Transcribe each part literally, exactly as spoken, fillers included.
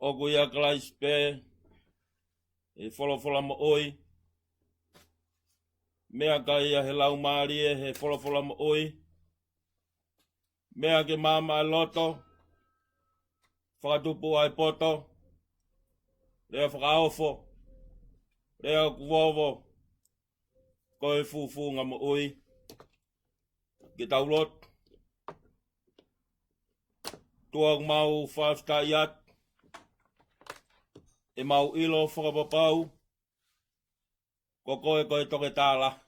ʻOku ʻia Kalaisi pē ʻa e folofola moʻui. Meʻakai ʻa e Laumālie he folofola moʻui. Meʻa ke maama ʻa e loto, fakatupu ʻa e poto, lea fakaofo, lea ʻoku vovo, ko e fufunga moʻui. Ke tau lotu. ʻOtua, ʻoku mau fakafetaʻi atu ʻemau ʻilo fakapapau ko koe ko e toketā lahi.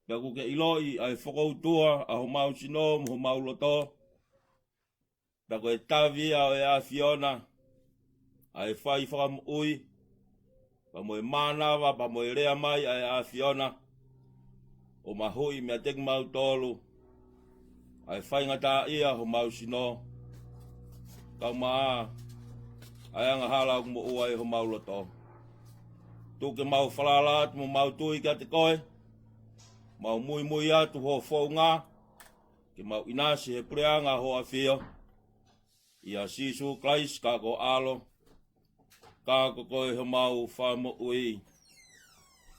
Pea ʻoku ke ʻiloʻi ʻa e fokoutua ʻa homau sino mo homau loto. Pea ko e tavi ia ʻo e ʻAfiona ʻa e fai fakamoʻui, pea mo e mānava, pea mo e lea mai ʻa e ʻAfiona, ʻo mahuʻi meiate kimautolu ʻa e faingataʻaʻia homau sino, kae ʻumaʻā ʻa e angahala ʻoku moʻua ʻi homau loto. Tuku ke mau falala atu mo mau tui kiate koe, mau muimui atu ho founga, ke mau ʻinasi he puleʻanga ho ʻAfio, ʻia Sīsū Kalaisi ka ko ho ʻAlo, ka ko koe homau Fakamoʻui.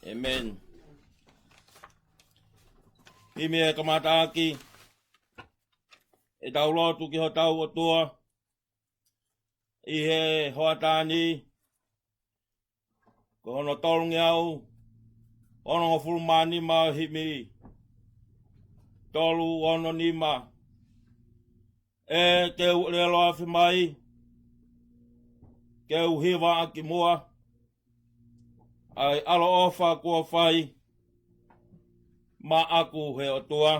ʻĒmeni. Himi ʻe kamataʻaki ʻetau lotu ki hotau ʻOtua ʻi he hoʻatā ni, ko hono tolungeau onongofulu mā nima ʻo e himi, tolu ono nima. ʻE ke u ʻelelo afe mai, ke u hiva ʻaki muʻa ʻa e ʻaloʻofa kuo fai maʻaku he ʻOtua.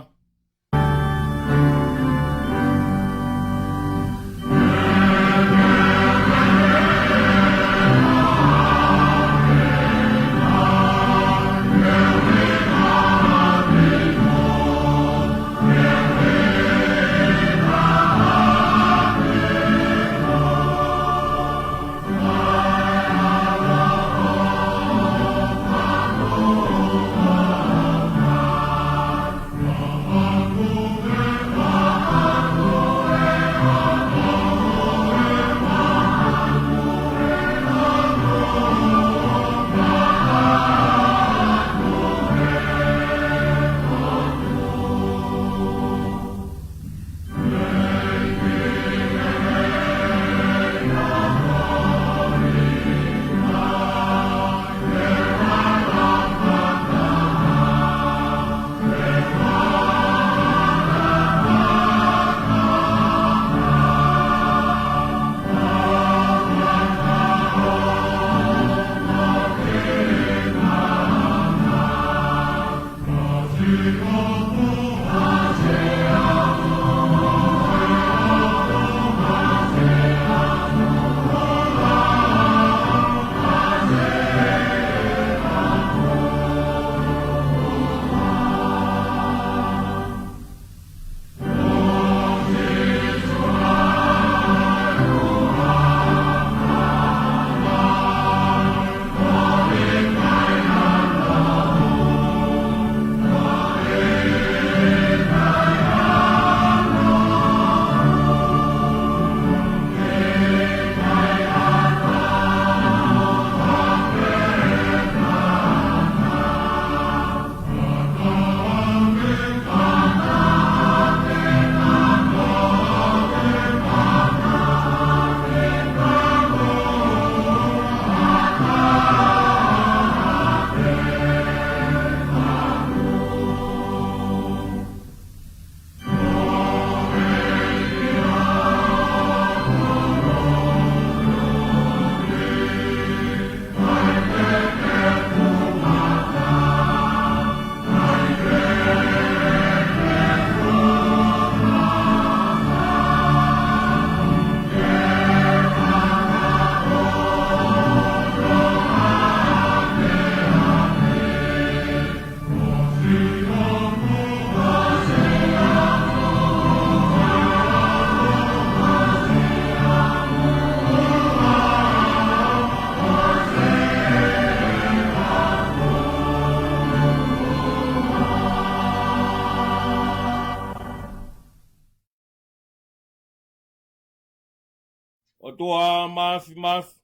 ʻOtua Māfimafi,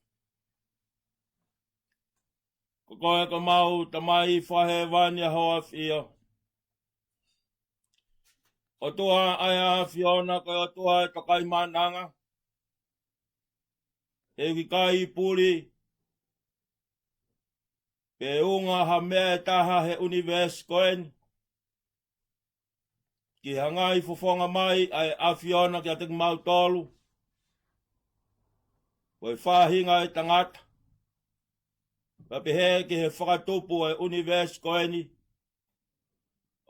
ko koe ko ʻemau Tamai Fakahēvani ʻa hoʻo ʻAfio. ʻOtua ʻa e ʻAfiona, ko e ʻOtua ʻo e tokaimaʻananga. He ʻoku ʻikai puli pe ʻunga ha meʻa ʻe taha he ʻunivēsi ko eni ki he ngaahi fofonga mai ʻa e ʻAfiona kiate kimautolu, ko e faʻahinga ʻo e tangata, pea pehē ki he fakatupu ʻo e ʻunivēsi ko eni.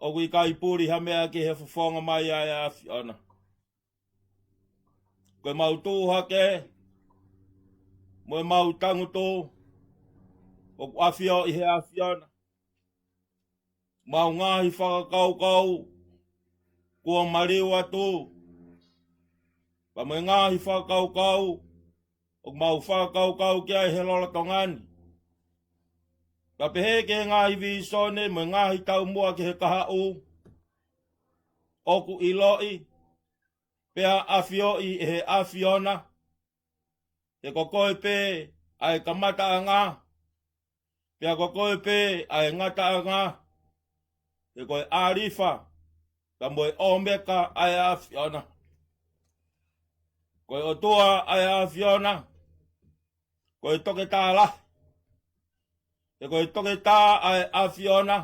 ʻOku ʻikai puli ha meʻa ki he fofonga mai ʻa e ʻAfiona. Ko ʻemau tuʻu hake mo ʻemau tangutu, ʻoku ʻafioʻi ʻe he ʻAfiona ʻemau ngaahi fakakaukau kuo maliu atu, pea mo e ngaahi fakakaukau ʻoku mau fakakaukau ki ai he lolotonga ni, pea pehē ki he ngaahi vīsone mo e ngaahi taumuʻa ki he kahaʻu. ʻOku ʻiloʻi pea ʻafioʻi ʻe he ʻAfiona, he ko koe pē ʻa e kamataʻanga, pea ko koe pē ʻa e ngataʻanga. He ko e ʻAlifa pea mo e ʻOmeka ʻa e ʻAfiona. Ko e ʻOtua ʻa e ʻAfiona, ko e Toketā Lahi. He ko e Toketā ʻa e ʻAfiona,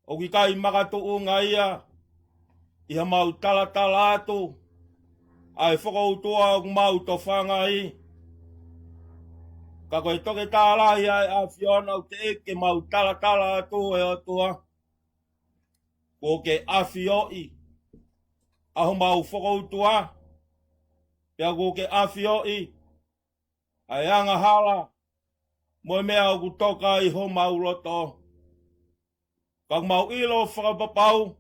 ʻoku ʻikai makatuʻunga ia ʻi haʻamau talatala atu ʻa e fokoutua ʻoku mau tofanga ai. Ka ko e Toketā Lahi ʻa e ʻAfiona, ʻoku teʻeki ke mau talatala atu, ʻe ʻOtua, kuo ke ʻafioʻi ʻa homau fokoutua, pea kuo ke ʻafioʻi ʻa e angahala mo e meʻa ʻoku toka ʻi homau loto. Ka ʻoku mau ʻilo fakapapau,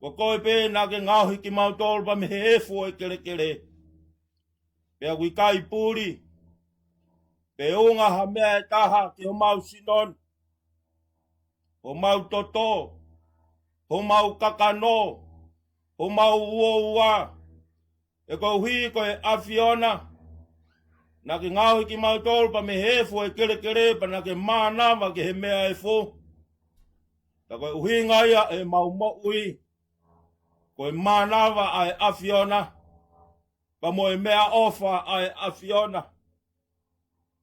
ko koe pē naʻa ke ngaohi kimautolu pea mei he efu ʻo e kelekele. Pea ʻoku ʻikai puli pe ʻunga ha meʻa ʻe taha ki homau sino ni, homau toto, homau kakano, homau uoua. He koeʻuhi ko e ʻAfiona naʻa ke ngaohi kimautolu pea mei he efu ʻo e kelekele, pea naʻa ke mānava ki he meʻa efu. Ka ko e ʻuhinga ia ʻemau moʻui, ko e mānava ʻa e ʻAfiona, pea mo e meʻaʻofa ʻa e ʻAfiona.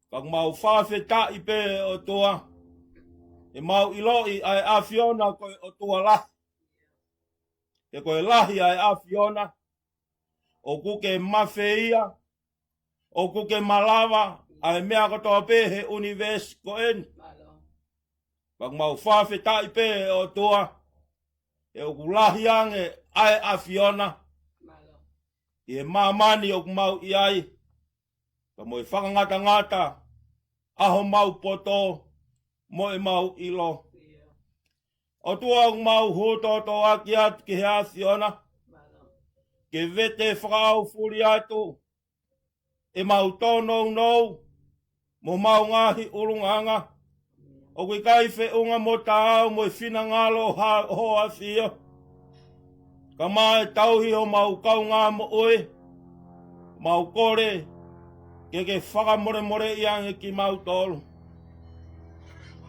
Ka ʻoku mau fakafetaʻi pē, ʻe ʻOtua, he ʻoku mau ʻiloʻi ʻa e ʻAfiona ko e ʻOtua lahi. He ko e lahi ʻa e ʻAfiona, ʻoku ke mafeia, ʻoku ke malava ʻa e meʻa kotoa pē he ʻunivēsi ko eni. Ka ʻoku mau fakafetaʻi pē, ʻe ʻOtua, he ʻoku lahi ange ʻa e ʻAfiona ʻi he māmani ʻoku mau ʻi ai, pea mo e fakangatangata ʻa homau poto mo ʻemau ʻilo. ʻOtua, ʻoku mau hūtōtōaki atu ki he ʻAfiona ke vete fakaʻaufuli atu ʻemau tōnounou mo homau ngaahi ʻulungaanga. ʻOku ʻikai feʻunga mo taau mo e finangalo ʻo hoʻo ʻAfio. Ka ʻoku mau tauhi homau kaungāmoʻui, mau kole ke ke fakamolemoleʻi ange kimautolu.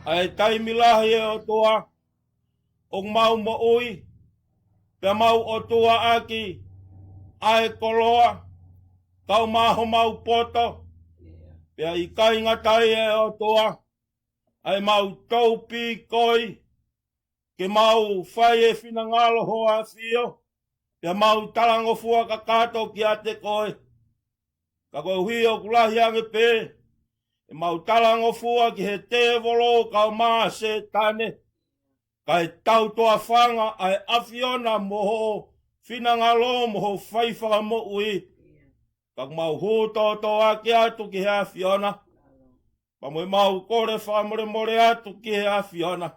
ʻA e taimi lahi, ʻe ʻOtua, ʻoku mau moʻui pea mau ʻotuaʻaki ʻa e koloa, kae ʻumaʻā homau poto. Pea ʻikai ngata ai, ʻe ʻOtua, ʻa ʻemau toupīkoi ke mau fai e finangalo ʻo hoʻo ʻAfio, pea mau talangofua kakato kiate koe. Ka koeʻuhi ʻoku lahi ange pē ʻemau talangofua ki he tēvolo kae ʻumaʻā Sētane, kae tau toafanga ʻa e ʻAfiona mo hoʻo finangalo mo hoʻo fai fakamoʻui. Ka ʻoku mau hūtōtōaki atu ki he ʻAfiona, pea mo ʻemau kole fakamolemole atu ki he ʻAfiona,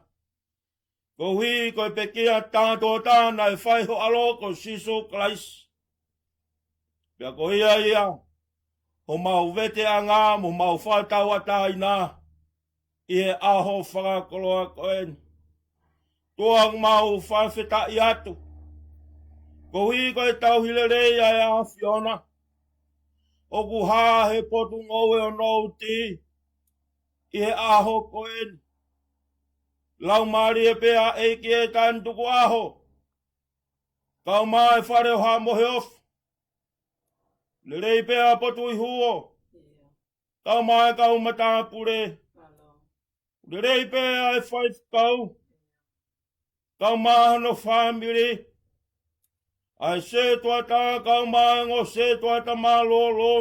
koeʻuhi ko e pekia tātuʻa naʻe fai ʻe ho ʻAlo ko Sīsū Kalaisi. Pea ko ia ia homau veteʻanga mo homau fakatauʻatāina ʻi he ʻaho fakakoloa ko eni. ʻOtua, ʻoku mau fakafetaʻi atu koeʻuhi ko e tauhi lelei ʻa e ʻAfiona, ʻoku hā he potungāue ʻo Nouti ʻi he ʻaho ko eni. Laumālie pē ʻa e ʻEiki ʻe taʻe tuku ʻaho. Kau mai fale ʻo Haʻa Moheofo. Lelei pē ʻa Potuʻihuo. Kau mai kau matāpule. Lelei pē ʻa e faifekau. Kau mai hono fāmili. ʻA e sētuata, kau mai ongo sētuata mālōlō.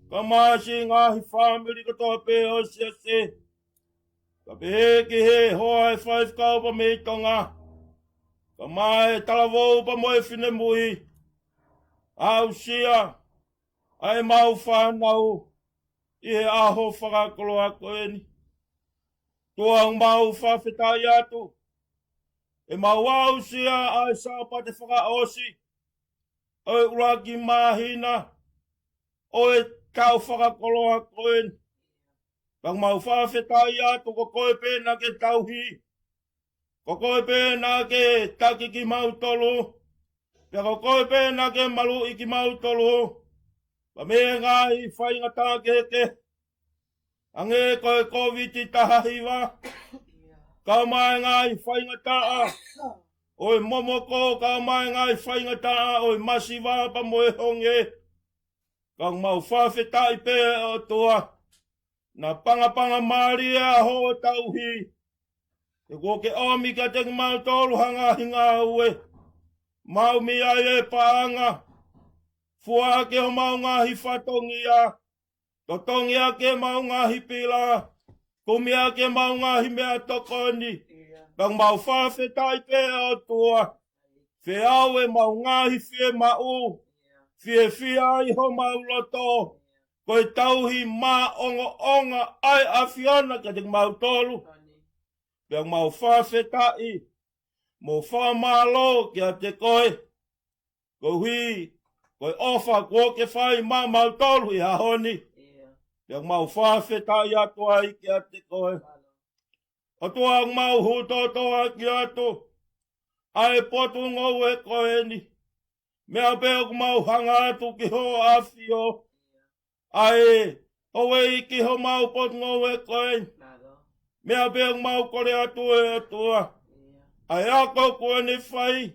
Kau mai siʻi ngaahi fāmili kotoa pē ʻo e siasi. Ka pehē ki he hoa ʻo e faifekau pea mei Tonga. Kau mai talavou pea mo e finemui. Aʻusia ʻa e mau fānau ʻi he ʻaho fakakoloa ko eni. ʻOtua, ʻoku mau fakafetaʻi atu. ʻE mau aʻusia ʻa e Sāpate fakaʻosi ʻo e ʻuluaki māhina ʻo e taʻu fakakoloa ko eni. Pea ʻoku mau fakafetaʻi atu, ko koe pē naʻa ke tauhi. Ko koe pē naʻa ke taki kimautolu. Pea ko koe pē naʻa ke maluʻi kimautolu. Pea mei he ngaahi faingataʻa kehekehe, hangē ko e Kōviti taha hiva. Kau mai ngaahi faingataʻa ʻo e momoko, kau mai ngaahi faingataʻa ʻo e masiva pea mo e honge. Ka ʻoku mau fakafetaʻi pē, ʻOtua, naʻa pangapanga mālie ʻa hoʻo tauhi. He kuo ke ʻomi kiate kimautolu ha ngaahi ngāue. Maʻu mei ai e paʻanga. Fua ʻaki homau ngaahi fatongia. Totongi ʻaki ʻemau ngaahi pila. Kumi ʻaki ʻemau ngaahi meʻatokoni. Ka ʻoku mau fakafetaʻi pē, ʻOtua. Feau ʻemau ngaahi fiemaʻu. Fiefia ai homau loto. Ko e tauhi maʻongoʻonga ʻa e ʻAfiona kiate kimautolu. Pea ʻoku mau fakafetaʻi mo fakamālō kiate koe. Koeʻuhi ko e ʻofa kuo ke fai maʻamautolu ʻi he ʻaho ni. Pea ʻoku mau fakafetaʻi atu ai kiate koe. ʻOtua, ʻoku mau hūtōtōaki atu ʻa e potungāue ko eni. Meʻa pē ʻoku mau hanga atu ki hoʻo ʻAfio. ʻA e houʻeiki homau potungāue ko eni. Meʻa pē ʻoku mau kole atu, ʻe ʻOtua, ʻa e ako ko eni, fai,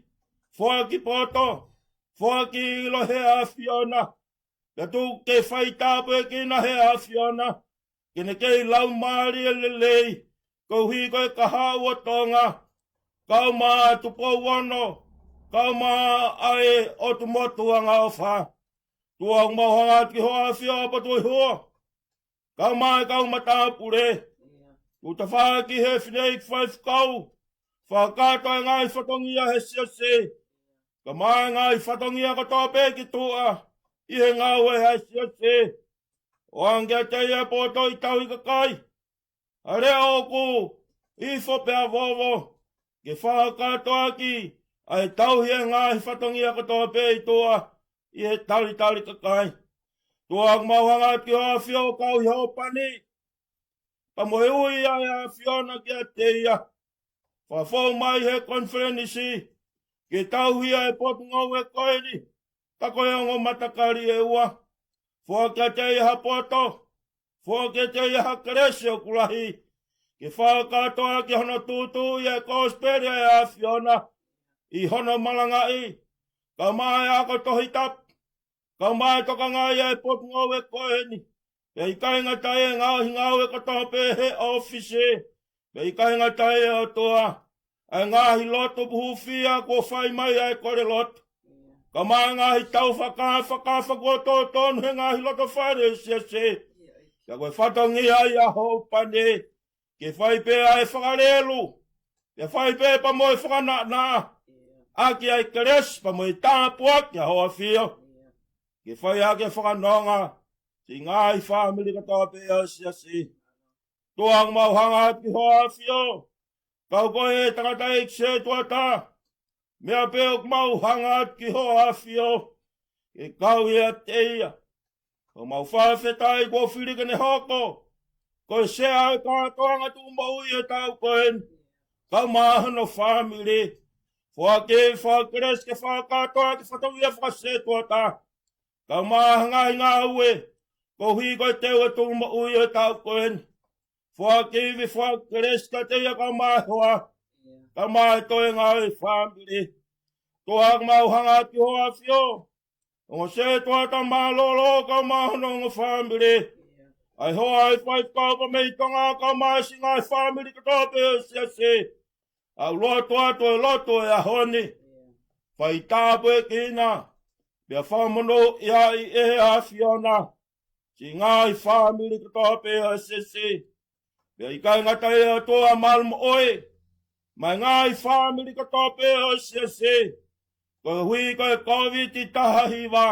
foaki poto, foaki ʻilo he ʻAfiona. Pea tuku ke fai tāpuekina he ʻAfiona. Ke ne kei laumālie lelei, koeʻuhi ko e kahaʻu ʻo Tonga, kau mai Tupou Ono, kau mai ʻa e ʻOtu Motu Angaʻofa. ʻOtua, ʻoku mau hanga atu ki hoʻo ʻAfio, ʻa Potuʻihuo, kau mai kau matāpule. Tuku tafaʻaki he fineʻeiki faifekau, fakakātoa e ngaahi fatongia he siasi. Kau mai ngaahi fatongia kotoa pē ki tuʻa ʻi he ngāue ʻa e siasi. ʻOange kiate ia e poto ʻi he tauhi kakai, ʻa e leʻo ʻoku ifo pea vovo, ke fakakātoa ʻaki ʻa e tauhi e ngaahi fatongia kotoa pē ʻi tuʻa ʻi he talitali kakai. ʻOtua, ʻoku mau hanga atu ki hoʻo ʻAfio, kau ʻi hoʻo pani. Pea mo e ui ʻa e ʻAfiona kiate ia. Fakafou mai he konifelenisi, ke tauhi ʻa e potungāue ko eni, ka ko e ongo matakali ʻe ua. Foaki kiate ia ha poto, foaki kiate ia ha kelesi ʻoku lahi, ke fakakātoa ʻaki hono tūtuuʻi ʻa e kosipeli ʻa e ʻAfiona ʻi hono malangaʻi. Kau mai ako Tohi Tapu, kau mai tokangaʻi ʻa e potungāue ko eni. Pea ʻikai ngata ai, e ngaahi ngāue kotoa pē he ʻōfisi. Pea ʻikai ngata ai, ʻe ʻOtua, ʻa e ngaahi lotu puhufia kuo fai mai ʻa e kole lotu. Kau mai ngaahi tau faka-, fakafa kuo tōtonu he ngaahi loto fale ʻo e siasi. Pea ko e fatongia ia hoʻo pani, ke fai pē ʻa e fakalelu, ke fai pē pea mo e fakanaʻanaʻa ʻaki ʻa e kelesi pea mo e tāpuaki ʻa hoʻo ʻAfio. Ke fai ʻaki e fakanonga siʻi ngaahi fāmili kotoa pē ʻo e siasi. ʻOtua, ʻoku mau hanga atu ki hoʻo ʻAfio, kau ko e tangataʻeiki sētuata. Meʻa pē ʻoku mau hanga atu ki hoʻo ʻAfio, ke kau ʻiate ia. ʻOku mau fakafetaʻi kuo fili ke ne hoko ko e sea ʻo e kātoanga tuʻumaʻu ʻi he taʻu ko eni, kau mai hono fāmili. Foaki, foaki kelesi ke fakakātoa ʻaki e fatongia fakasētuata. kae ʻumaʻā e ngaahi ngāue, koeʻuhi ko e teu e tūmoʻui ʻo e taʻu ko eni. Foaki ivi, foaki kelesi kiate ia kae ʻumaʻā e hoa, kae ʻumaʻā e toe ngāue ʻa e fāmili. ʻOtua ʻoku mau hanga ki hoʻo ʻAfio, ongo sētuata mālōlō kae ʻumaʻā hono ongo fāmili. ʻA e hoa ʻa e faifekau pea mei Tonga kae ʻumaʻā e siʻi ngaahi fāmili kotoa pē ʻo e siasi. ʻOku mau lotu atu e lotu ʻo e ʻaho ni, fai tāpuekina, pea fakamonūʻia ʻe he ʻAfiona siʻi ngaahi fāmili kotoa pē ʻo e siasi. Pea ʻikai ngata ai, ʻOtua, malu moʻui mai ngaahi fāmili kotoa pē ʻo e siasi, koeʻuhi ko e Kōviti taha hiva.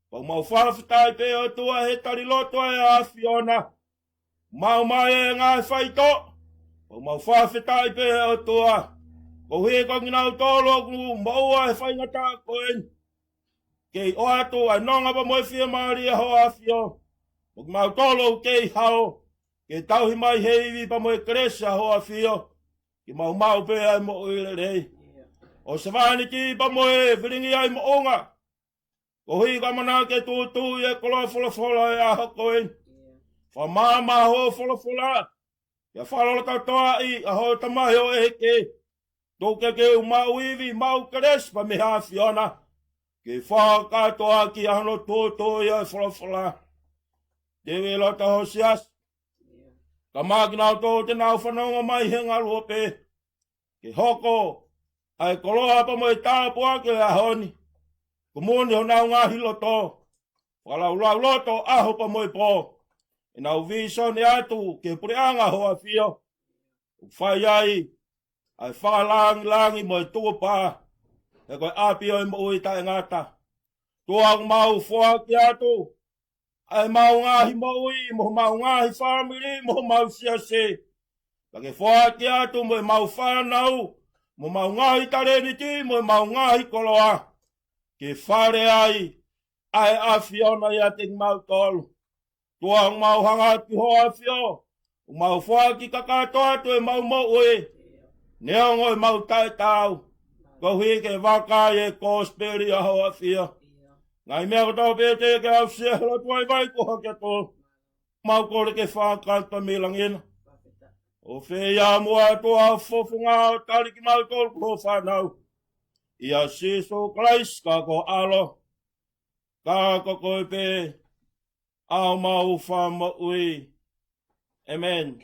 Pea ʻoku mau fakafetaʻi pē, ʻOtua, he tali lotu ʻa e ʻAfiona. Mau mai e ngaahi faitoʻo, pea ʻoku mau fakafetaʻi pē, ʻOtua, koeʻuhi ko kinautolu ʻoku moʻua he faingataʻa ko eni. Kei ʻoatu ʻa e nonga pea mo e fiemālie ʻa hoʻo ʻAfio. Mo kimautolu ʻoku kei hao, ke tauhi mai he ivi pea mo e kelesi ʻa hoʻo ʻAfio, ke mau maʻu pē ʻa e moʻui lelei. ʻO savāniti pea mo e vilingi ʻa e moʻunga, koeʻuhi ko e ʻamanaki ke tuʻutuʻuni e koloa folofola ʻo e ʻaho ko eni. Fakamaama hoʻo folofola, pea fakalotolahiaʻi ʻa hoʻo tamaioʻeiki. Tuku ke ke u maʻu ivi, maʻu kelesi pea mei he ʻAfiona, ke fakakātoaʻaki ʻa hono tuʻutuʻuni ʻa e folofola. Teu e loto ho siasi, kae ʻumaʻā kinautolu te nau fanongo mai he ngaluope, ke hoko ʻa e koloa pea mo e tāpuaki ʻo e ʻaho ni, kumuni honau ngaahi loto, fakalaulauloto ʻaho pea mo e pō, ʻenau vīsone atu ki he puleʻanga ʻo hoʻo ʻAfio, ʻoku fai ai ʻa e fakalāngilangi mo e tukupā, he ko e ʻapi ʻo e moʻui taʻengata. ʻOtua, ʻoku mau foaki atu ʻa e mau ngaahi moʻui, mo homau ngaahi fāmili, mo homau siasi. Pea ke foaki atu mo e mau fānau, mo homau ngaahi talēniti, mo e mau ngaahi koloa, ke fale ai ʻa e ʻAfiona ʻiate kimautolu. ʻOtua, ʻoku mau hanga ki hoʻo ʻAfio, ʻoku mau foaki kakato atu e mau moʻui, neongo e mau taʻetaau, koeʻuhi ke vakai e kosipeli ʻa hoʻo ʻAfio. Ngaahi meʻa kotoa pē te ke aʻusia he lotu vaivai kuo hake atu, mau kole ke fakakakato mei langi na. ʻO fai ia muʻa, ʻOtua, ʻo fofonga ʻo tali kimautolu ko ho fānau, ʻia Sīsū Kalaisi ko ho ʻAlo, ka ko koe pē ʻa homau Fakamoʻui. ʻĒmeni.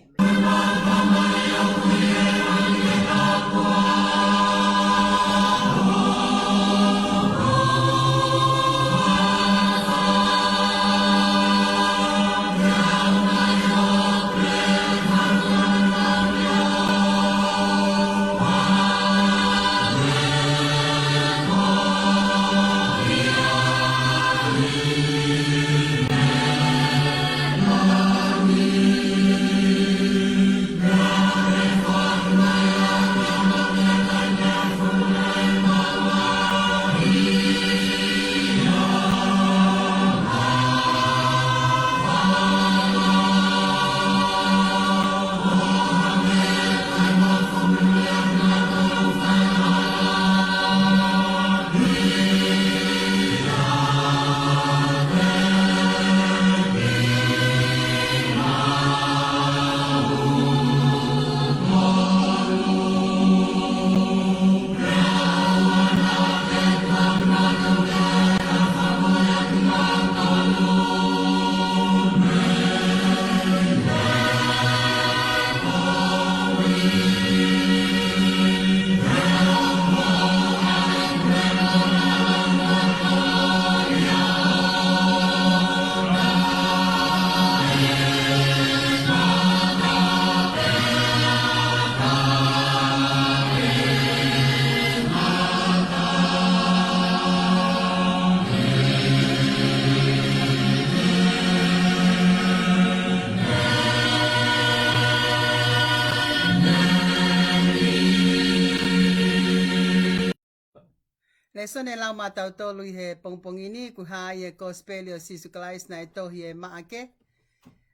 Lēsoni ʻe lau maʻatautolu ʻi he pongipongi ni, ʻoku hā ʻi he Kosipeli ʻo Sīsū Kalaisi naʻe tohi ʻe Maʻake.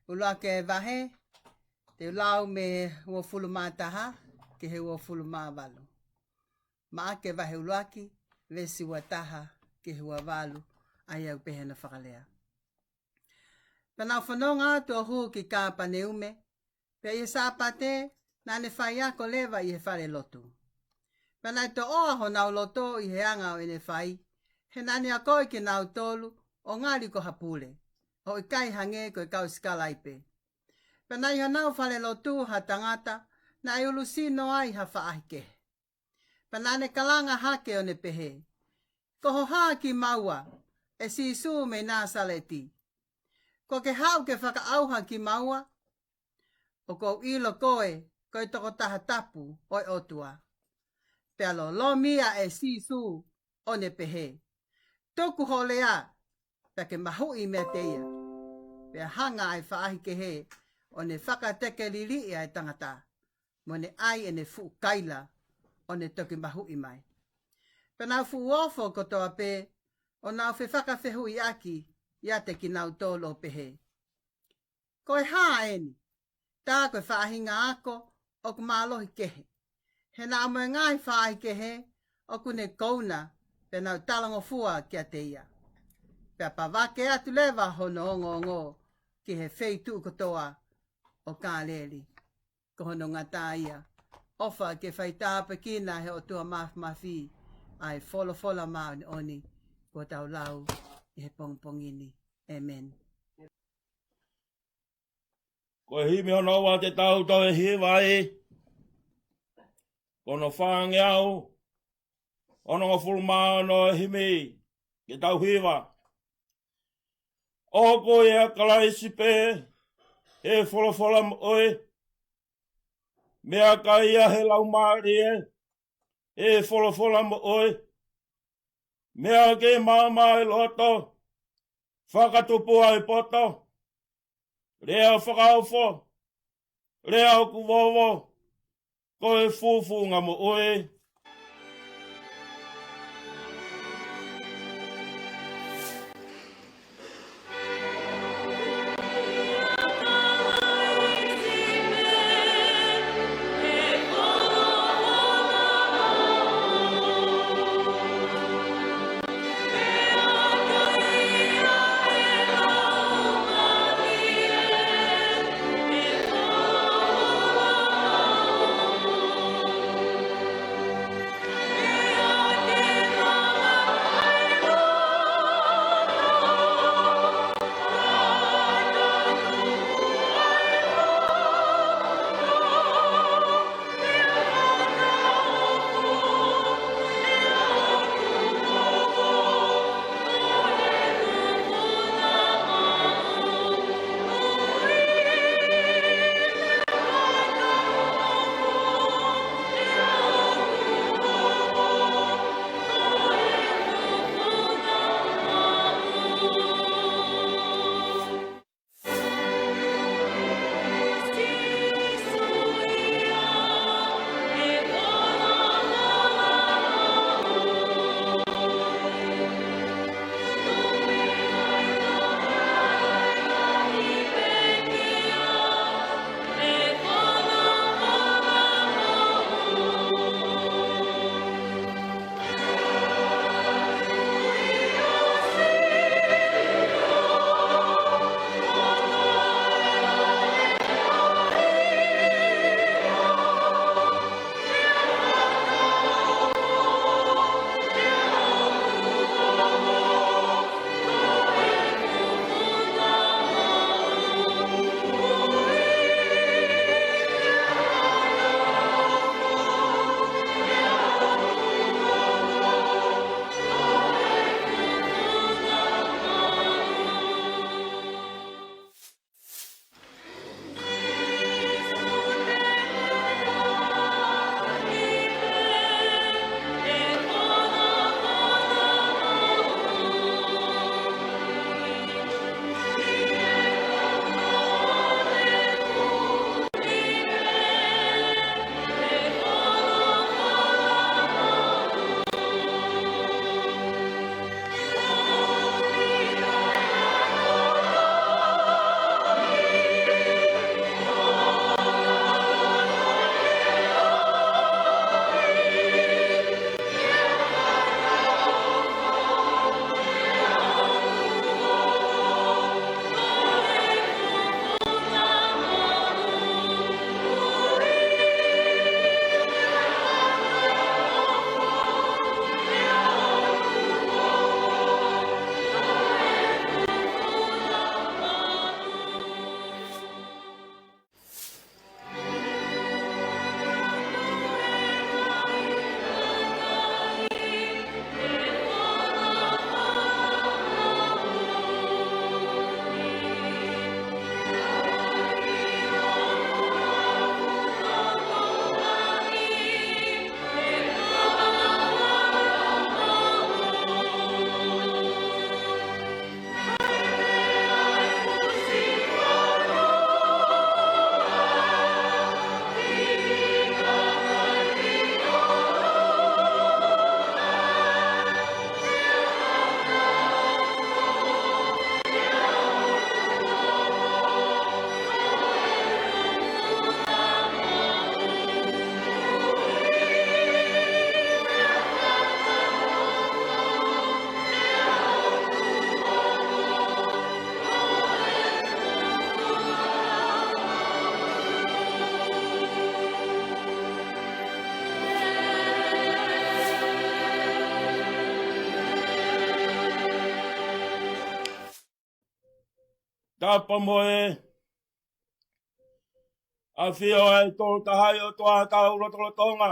ʻUluaki vahe, te u lau mei he uofulu mā taha ki he uofulu mā valu. Maʻake vahe ʻuluaki, veesi ua taha ki he ua valu. ʻA ia ʻoku pehē hono fakalea. Pea nau fononga atu ʻo hū ki Kāpaneume, pea ʻi he Sāpate, naʻa ne faiako leva ʻi he falelotu. Pea naʻe toʻoa honau loto ʻi he anga ʻo ʻene fai, he naʻa ne akoʻi kinautolu ʻo ngali ko ha pule, ʻo ʻikai hangē ko e kau sikalaipe. Pea naʻe ʻi honau falelotu ha tangata, naʻe ulusino ai ha faʻahikehe. Pea naʻa ne kalanga hake ʻo ne pehē, Ko ho hā kimaua, ʻe Sīsū mei Nāsaleti? Kuo ke haʻu ke fakaʻauha kimaua? ʻOku ou ʻilo koe, ko e tokotaha tapu ʻo e ʻOtua. Pea lolomi ia ʻe Sīsū, ʻo ne pehē, Tuku hoʻo lea, pea ke mahuʻi meiate ia. Pea hanga ʻa e faʻahikehe ʻo ne fakatekeliliʻi ʻa e tangata, mo ne ʻai ʻene fuʻu kaila, ʻo ne toki mahuʻi mai. Pea nau fuʻu ofo kotoa pē, ʻo nau fefakafehuʻiʻaki ʻiate kinautolu ʻo pehē, Ko e hā eni? Tā ko e faʻahinga ako ʻoku mālohi kehe. He naʻa mo e ngaahi faʻahikehe ʻoku ne kouna, pea nau talangofua kiate ia. Pea pavake atu leva hono ongoongo ki he feituʻu kotoa ʻo Kāleli. Ko hono ngata ia, ʻofa ke faitāpuekina ʻe he ʻOtua Māfimafi ʻa e folofola māʻoniʻoni kuo tau lau ʻi he pongipongi ni. ʻĒmeni. Ko e himi hono ua te tau toe hiva ai, ko hono fāngeau onongofulu mā ono e himi ke tau hiva. ʻOku ʻia Kalaisi pē ʻa e folofola moʻui, meʻa ki ai ʻa e Laumālie ʻa e folofola moʻui, meʻa ke maama ʻa e loto, fakatupu ʻa e poto, lea fakaofo, lea ʻoku vovo, ko e fufū ngā moʻui. Tapa mo e ʻafio ʻa e Tolu Tahaʻi ʻOtua ʻi hotau lotolotonga.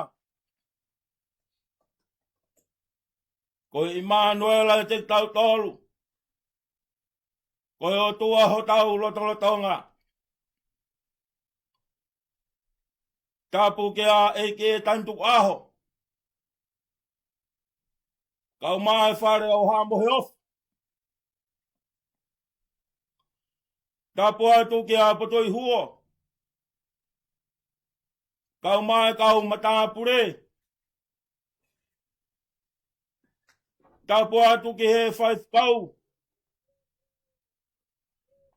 Ko ʻImanuela ʻiate kitautolu. Ko e ʻOtua ʻi hotau lotolotonga. Tapu ki he ʻEiki ʻi he taimi tukuʻaho. Kau mai fale ʻo Haʻa Moheofo. Tapu atu ki he ʻApotoihuo. Kau mai kau matāpule. Tapu atu ki he faifekau.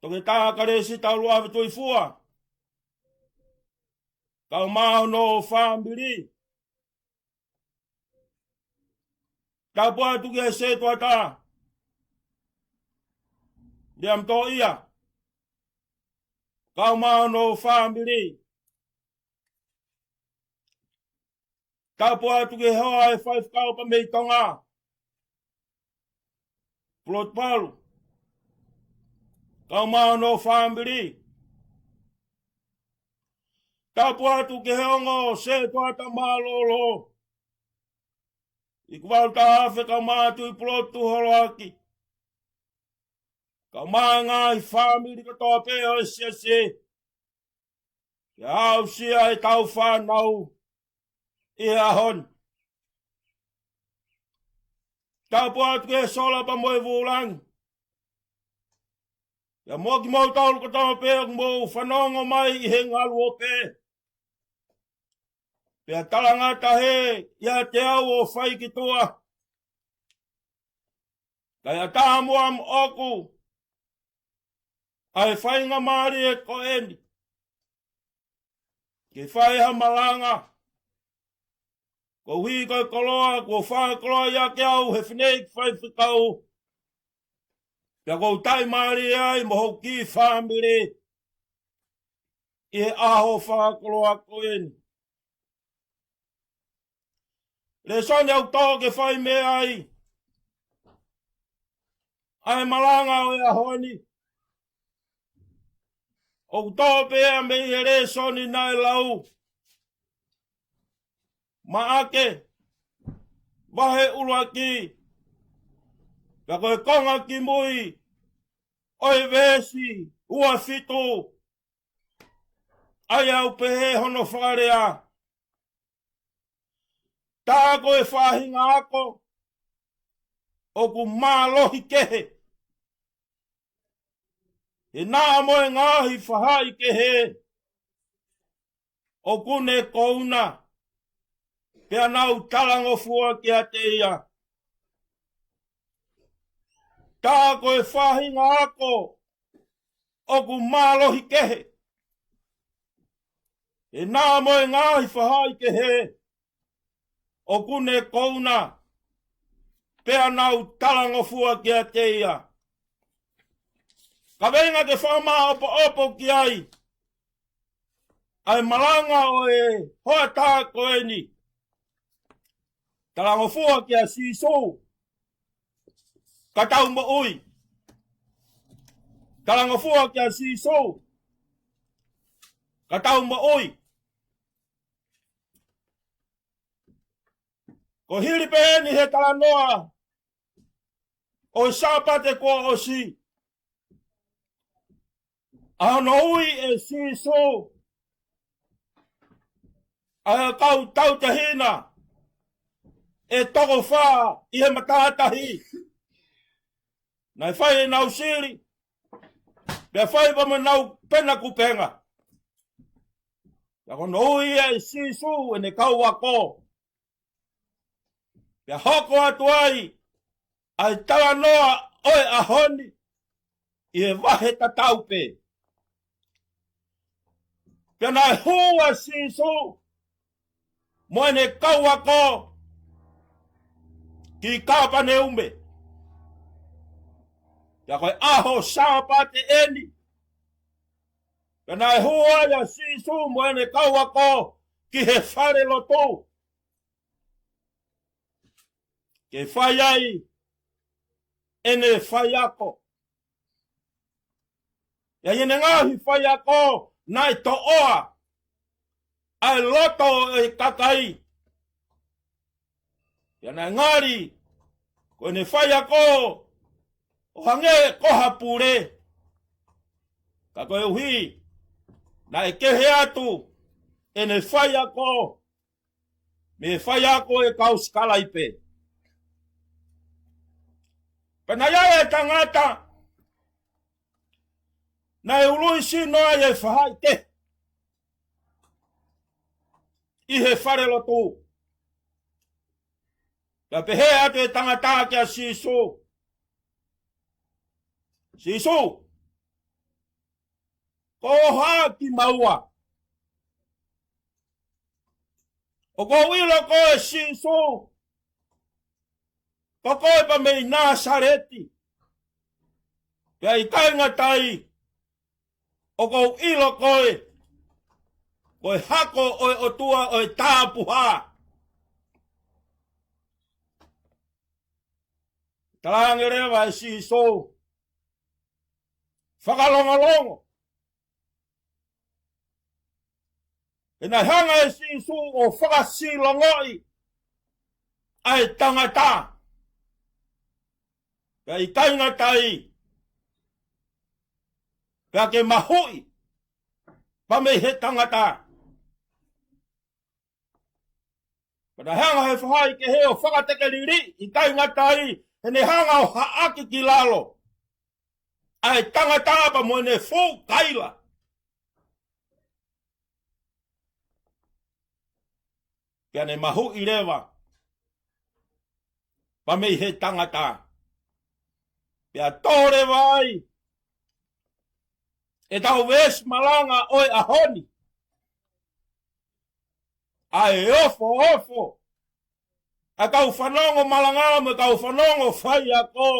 Toketā Kalesi Tauluʻave Tuifua. Kau mai hono fāmili. Tapu atu ki he setuata. Liam Toʻia. Kau mai hono fāmili. Tapu atu ki he hoa ʻo e faifekau pea mei Tonga. Pulotu Palu. Kau mai hono fāmili. Tapu atu ki he ongo setuata mālōlō. ʻIkuvalu Taʻafe kau mai atu ʻi Pulotu Holoaki. Kau mai ngaahi fāmili kotoa pē ʻo e siasi. Ke aʻusia ʻetau fānau ʻi he ʻaho ni. Tapu atu ki he sola pea mo e vūlangi. Pea mo kimoutolu kotoa pē ʻoku mou fanongo mai ʻi he ngaluope. Pea talangata hē ʻiate au ʻo fai ki tuʻa. Kae ʻatā muʻa moʻoku ʻa e faingamālie ko eni ke fai ha malanga. Koeʻuhi ko e koloa kuo fakakoloaʻi ʻaki au ʻe he fineʻeiki faifekau. Pea ʻoku ou taʻimālie ai mo hoku kiʻi fāmili ʻi he ʻaho fakakoloa ko eni. Lēsoni ʻoku tō ke fai mei ai ʻa e malanga ʻo e ʻaho ni. ʻOku tō pē ia mei he lēsoni naʻe lau. Maʻake, vahe ʻuluaki. Pea ko e konga kimui ʻo e veesi ua fitu. ʻA ia ʻoku pehē hono fakalea. Tā ko e faʻahinga ako ʻoku mālohi kehe. He naʻa mo e ngaahi faʻahi kehe ʻoku ne kouna, pea nau talangofua kiate ia. Tā ko e faʻahinga ako ʻoku mālohi kehe. He naʻa mo e ngaahi faʻahi kehe ʻoku ne kouna, pea nau talangofua kiate ia. Kaveinga ke fakamāʻopoʻopo ki ai ʻa e malanga ʻo e hoʻatā ko eni. Talangofua kia Sīsū, ka tau moʻui. Talangofua kia Sīsū, ka tau moʻui. Ko e hili pē eni he talanoa ʻo e Sāpate kuo ʻosi, ʻa hono ui ʻe Sīsū ʻa e kau tautehina ʻe toko fā ʻi he matātahi. Naʻe fai ʻenau sili, pea fai pea mo ʻenau pena kupenga. Pea ko hono ui ia ʻe Sīsū ʻene kau ako. Pea hoko atu ai ʻa e talanoa ʻo e ʻaho ni ʻi he vahe tatau pē. Pea naʻe hū ʻa Sīsū mo ʻene kau ako ki Kāpaneume. Pea ko e ʻaho Sāpate eni. Pea naʻe hū ai ʻa Sīsū mo ʻene kau ako ki he falelotu ke fai ai ʻene faiako. ʻi heʻene ngaahi faiako naʻe toʻoa ʻa e loto ʻo e kakai. Pea naʻe ngali ko ʻene faiako ʻo hangē ko ha pule. Ka koeʻuhi naʻe kehe atu ʻene faiako mei he faiako ʻo e kau sikalaipe. Pea naʻe ʻi ai e tangata naʻe ului sino ai e faʻahikehe ʻi he falelotu. Pea pehē atu e tangata kia Sīsū, Sīsū, ko hai kimaua? ʻOku ou ʻilo koe Sīsū, ko koe pē mei Nāsaleti. Pea ʻikai ngata ai, ʻoku ou ʻilo koe ko e hako ʻo e ʻOtua ʻo e Tapuhā. Talaange leva ʻe Sīsū, fakalongolongo. Pea naʻe hanga ʻe Sīsū ʻo fakasilongoʻi ʻa e tangata. Pea ʻikai ngata ai, pea ke mahuʻi pē mei he tangata. Pea naʻe hanga ʻe he faʻahikehe ʻo fakatekeliliʻi, ʻikai ngata ai, heʻene hanga ʻo haʻaki ki lalo ʻa e tangata pea mo ʻene fuʻu kaila. Pea ne mahuʻi leva pē mei he tangata. Pea tō leva ai ʻetau veesi malanga ʻo e ʻaho ni, ʻa e ofoofo ʻa e kau fanongo malanga mo e kau fanongo faiako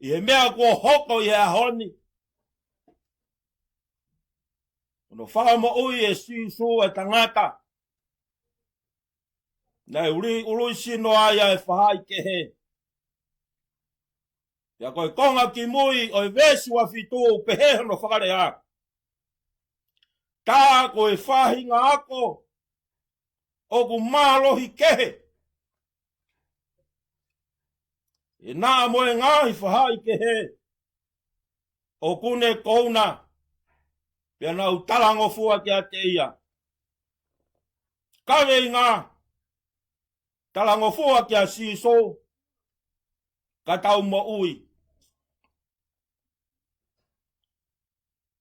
ʻi he meʻa kuo hoko ʻi he ʻaho ni. Hono fakamoʻui ʻe Sīsū e tangata naʻe ului, ului sino ai ʻa e faʻahikehe. Pea ko e konga kimui ʻo e veesi uofitu ʻoku pehē hono fakalea: Tā ko e faʻahinga ako ʻoku mālohi kehe, ʻe naʻa mo e ngaahi faʻahikehe ʻoku ne kouna, pea nau talangofua kiate ia. Kaveinga: talangofua kia Sīsū ka tau moʻui.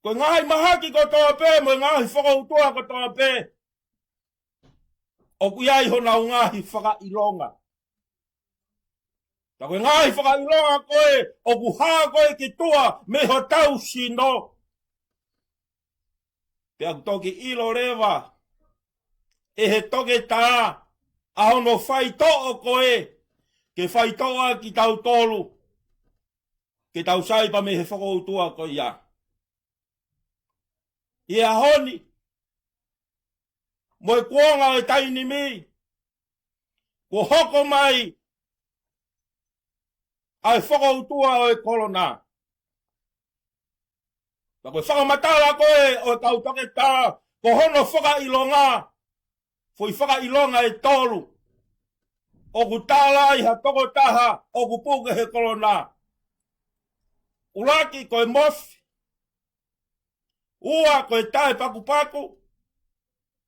Ko e ngaahi mahaki kotoa pē mo e ngaahi fokoutua kotoa pē, ʻoku ʻi ai honau ngaahi fakaʻilonga. Ka ko e ngaahi fakaʻilonga ko ē ʻoku hā ko ē ki tuʻa mei hotau sino, pea ʻoku toki ʻilo leva ʻe he toketā ʻa hono faitoʻo ko ē ke faitoʻo ʻa kitautolu ke tau sai pē mei he fokoutua ko ia. ʻI he ʻaho ni mo e kuonga ʻo e taimi ni, kuo hoko mai ʻa e fokoutua ʻo e kolona. Ka ko e fakamatala ko ē ʻo e kau toketā, ko hono fakaʻilonga, foʻi fakaʻilonga ʻe tolu ʻoku tala ai ha tokotaha ʻoku puke he kolona. ʻUluaki ko e mofi. Ua ko e taʻepakupaku.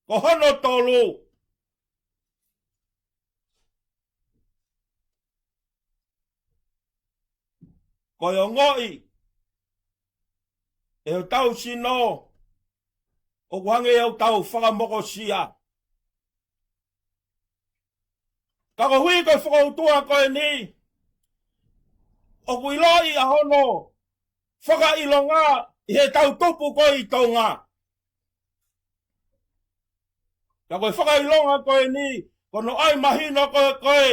Ko hono tolu ko e ongoʻi ʻe hotau sino ʻoku hangē ʻoku tau fakamokosia. Ka koeʻuhi ko e fokoutua ko eni, ʻoku ʻiloʻi ʻa hono fakaʻilonga ʻi heʻetau tupu ko ē ʻi Tonga. Ka ko e fakaʻilonga ko eni, ko hono ʻai mahino ko ē ko ē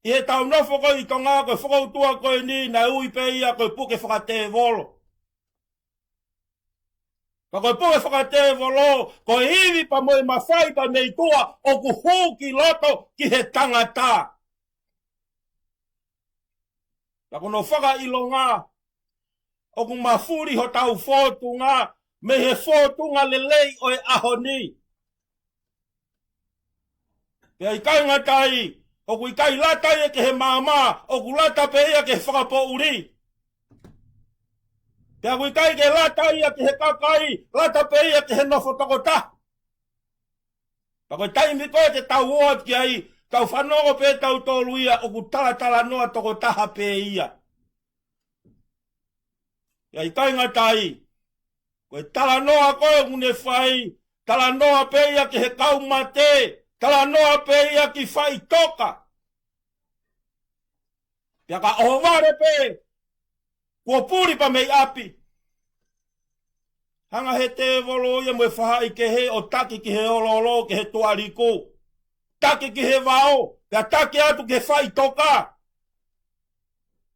ʻi heʻetau nofo ko ē ʻi Tonga, ko e fokoutua ko eni naʻe ui pē ia ko e puke fakatēvolo. Ka ko e puke fakatēvolo, ko e ivi pea mo e mafai pea mei tuʻa ʻoku hū ki loto ki he tangata. Ka ko hono fakaʻilonga, ʻoku mafuli hotau fōtunga mei he fōtunga lelei ʻo e ʻaho ni. Pea ʻikai ngata ai, ʻoku ʻikai lata ia ki he maama, ʻoku lata pē ia ki he fakapoʻuli. Pea ʻoku ʻikai ke lata ia ki he kakai, lata pē ia ki he nofo tokotaha. Pea ko e taimi ko ē te tau ō atu ki ai, tau fanongo pē tautolu ia ʻoku talatalanoa tokotaha pē ia. Pea ʻikai ngata ai, ko e talanoa ko ē ʻoku ne fai, talanoa pē ia ki he kau mate, talanoa pē ia ki faʻitoka. Pea ka ʻohovale pē, kuo puli pē mei ʻapi. Hanga he tēvolo ia mo e fahaʻi kehe ʻo taki ki he oloolo, ki he tuʻa liku. Taki ki he vao, pea taki atu ki he faʻitoka.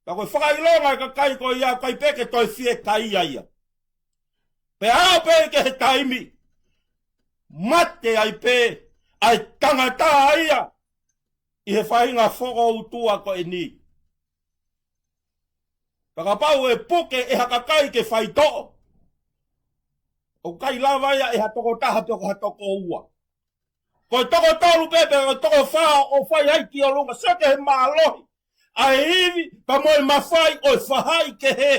Ka ko e fakaʻilonga e kakai ko ia, ʻikai pē ke toe fiekaia ia. Pea aʻu pē ki he taimi, mate ai pē ʻa e tangata ia ʻi he faʻahinga fokoutua ko eni. Pea kapau ʻe puke ʻe ha kakai ke faitoʻo, ʻoku ʻikai lava ia ʻe ha toko taha pe ko ha toko ua. Ko e toko tolu pē pe ko e toko fā ʻo fai ai ki ʻolunga, sio ki he mālohi ʻa e ivi pea mo e mafai ʻo e fahaʻi kehe.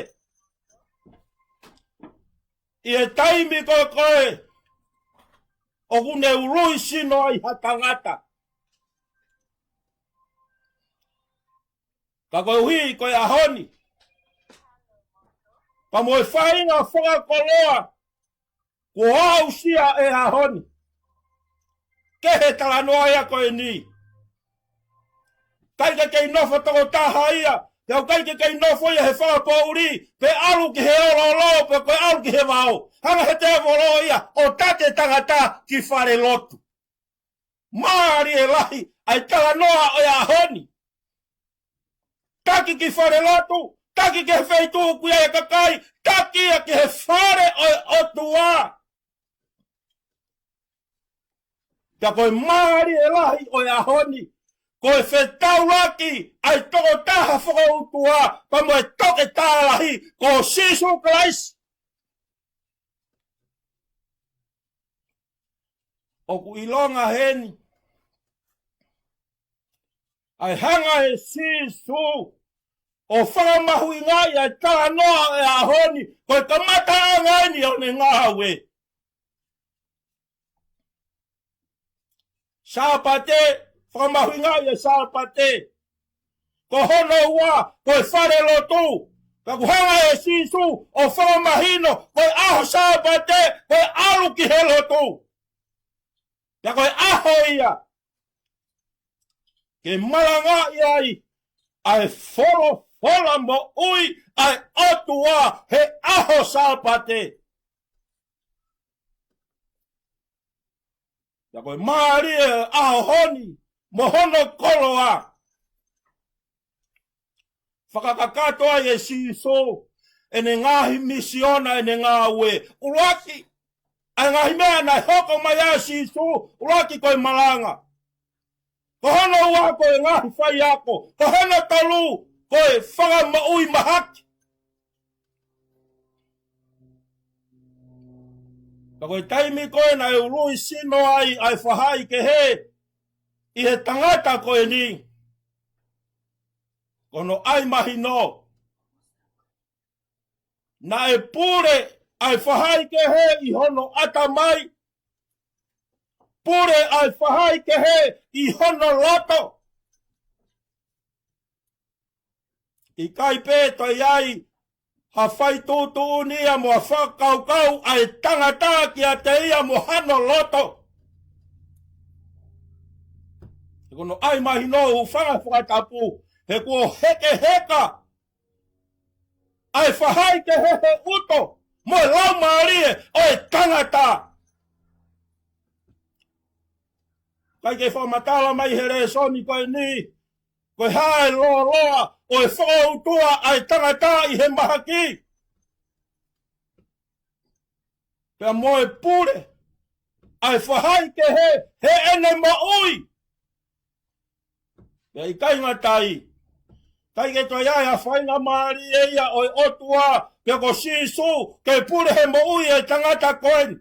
ʻI he taimi ko ē ko ē ʻoku ne ului sino ai ha tangata. Ka koeʻuhi ko e ʻaho ni, pea mo e faʻahinga fakakoloa kuo aʻusia ʻe he ʻaho ni. Kehe talanoa ia ko eni. ʻIkai ke kei nofo toko taha ia, pe ʻoku ʻikai ke kei nofo ia he fakapoʻuli, pe ʻalu ki he oloolo, pe ko e ʻalu ki he vao. Hanga he tēvolo ia ʻo taki e tangata ki fale lotu. Mālie lahi ʻa e talanoa ʻo e ʻaho ni. Taki ki fale lotu, taki ki he feituʻu ʻoku ʻi ai e kakai, taki ia ki he fale ʻo e ʻOtua. Pea ko e mālie lahi ʻo e ʻaho ni, ko e fetaulaki ʻa e toko taha fokoutua pea mo e toketā lahi, ko Sīsū Kalaisi. ʻOku ʻilonga heni ʻa e hanga ʻe Sīsū ʻo fakamahuʻingaʻi ʻa e talanoa ʻo e ʻaho ni, ko e kamataʻanga eni ʻo ʻene ngāue. Sāpate, fakamahuʻingaʻi e Sāpate. Ko hono ua, ko e fale lotu. Ka ʻoku hanga ʻe Sīsū ʻo fakamahino, ko e ʻaho Sāpate, ko e ʻalu ki he lotu. Pea ko e ʻaho ia ke malangaʻi ai ʻa e folofola moʻui ʻa e ʻOtua he ʻaho Sāpate. Pea ko e mālie ʻaho ni mo hono koloa. Fakakakato ai ʻe Sīsū ʻene ngaahi misiona, ʻene ngāue. ʻUluaki, ʻa e ngaahi meʻa naʻe hoko mai ai ʻa Sīsū, ʻuluaki ko e malanga. Ko hono ua ko e ngaahi faiako. Ko hono tolu ko e fakamoʻui mahaki. Ka ko e taimi ko ē naʻe ului sino ai ʻa e fahaʻi kehe ʻi he tangata ko eni, ko hono ʻai mahino, naʻe pule ʻa e fahaʻi kehe ʻi hono ʻatamai, pule ʻa e fahaʻi kehe ʻi hono loto. ʻIkai pē toe ʻi ai ha fai tuʻutuʻuni ia mo ha fakakaukau ʻa e tangata kiate ia mo hano loto. He ko hono ʻai mahino, hūfanga he fakatapu, he kuo hekeheka ʻa e fahaʻi kehe he ʻuto mo e laumālie ʻo e tangata. ʻIkai ke fakamatala mai he lēsoni ko eni ko e hā e lōloa ʻo e fokoutua ʻa e tangata ʻi he mahaki, pea mo e pule ʻa e fahaʻi kehe heʻene moʻui. Pea ʻikai ngata ai, ʻikai ke toe ʻi ai ha faingamālie ia ʻo e ʻOtua pea ko Sīsū ke pule he moʻui ʻa e tangata ko eni.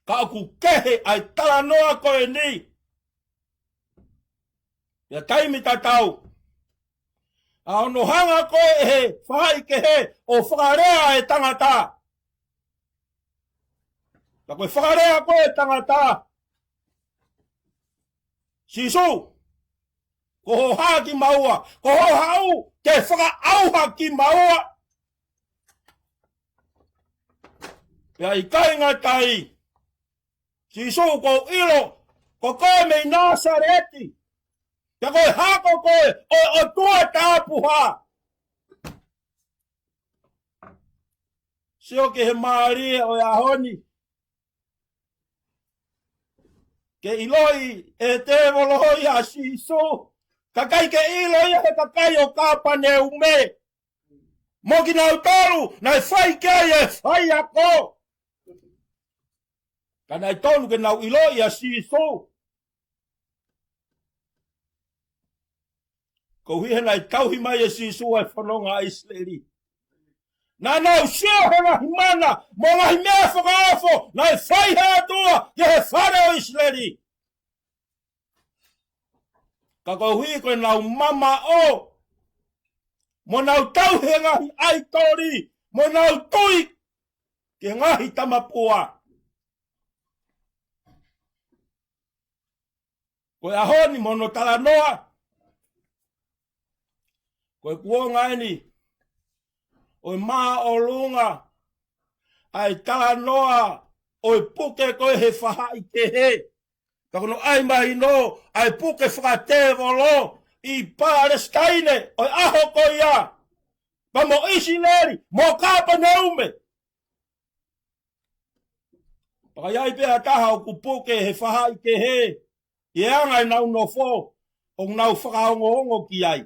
Ka ʻoku kehe ʻa e talanoa ko eni. ʻI ha taimi tatau, ʻa hono hanga ko ē ʻe he faʻahikehe ʻo fakalea e tangata. Ka ko e fakalea ko ē e tangata, Sīsū, ko hoʻo hā kimaua, ko hoʻo haʻu ke fakaʻauha kimaua. Pea ʻikai ngata ai, Sīsū, ʻoku ou ʻilo ko koe mei Nāsaleti, pea ko e hako koe ʻo e ʻOtua tapuhā. Sio ki he mālie ʻo e ʻaho ni. Ke ʻiloʻi ʻe tēvolo ia ʻa Sīsū, ka ʻikai ke ʻilo ia ʻe he kakai ʻo Kāpaneume. Mo kinautolu naʻe fai ki ai e faiako. Ka naʻe tonu ke nau ʻiloʻi ʻa Sīsū. Koeʻuhi he naʻe tauhi mai ʻe Sīsū ʻa e fononga ʻa ʻIsileli. Naʻa nau sio he ngaahi mana mo e ngaahi meʻa fakaofo naʻe fai he ʻOtua ki he fale ʻo ʻIsileli. Ka koeʻuhi ko ʻenau mamaʻo, mo ʻenau tauhi e ngaahi ʻaitoli, mo ʻenau tui ki he ngaahi tamapua. Ko e ʻaho ni mo hono talanoa, ko e kuonga eni ʻo e māʻolunga ʻa e talanoa ʻo e puke ko ē he faʻahikehe. Ka ko hono ʻai mahino ʻa e puke fakatēvolo ʻi Palesitaine ʻo e ʻaho ko ia, pea mo ʻIsileli, mo Kāpaneume. Pea ʻi ai pē ha taha ʻoku puke he faʻahikehe ʻi he anga ʻenau nofo, ʻoku nau fakaongoongo ki ai.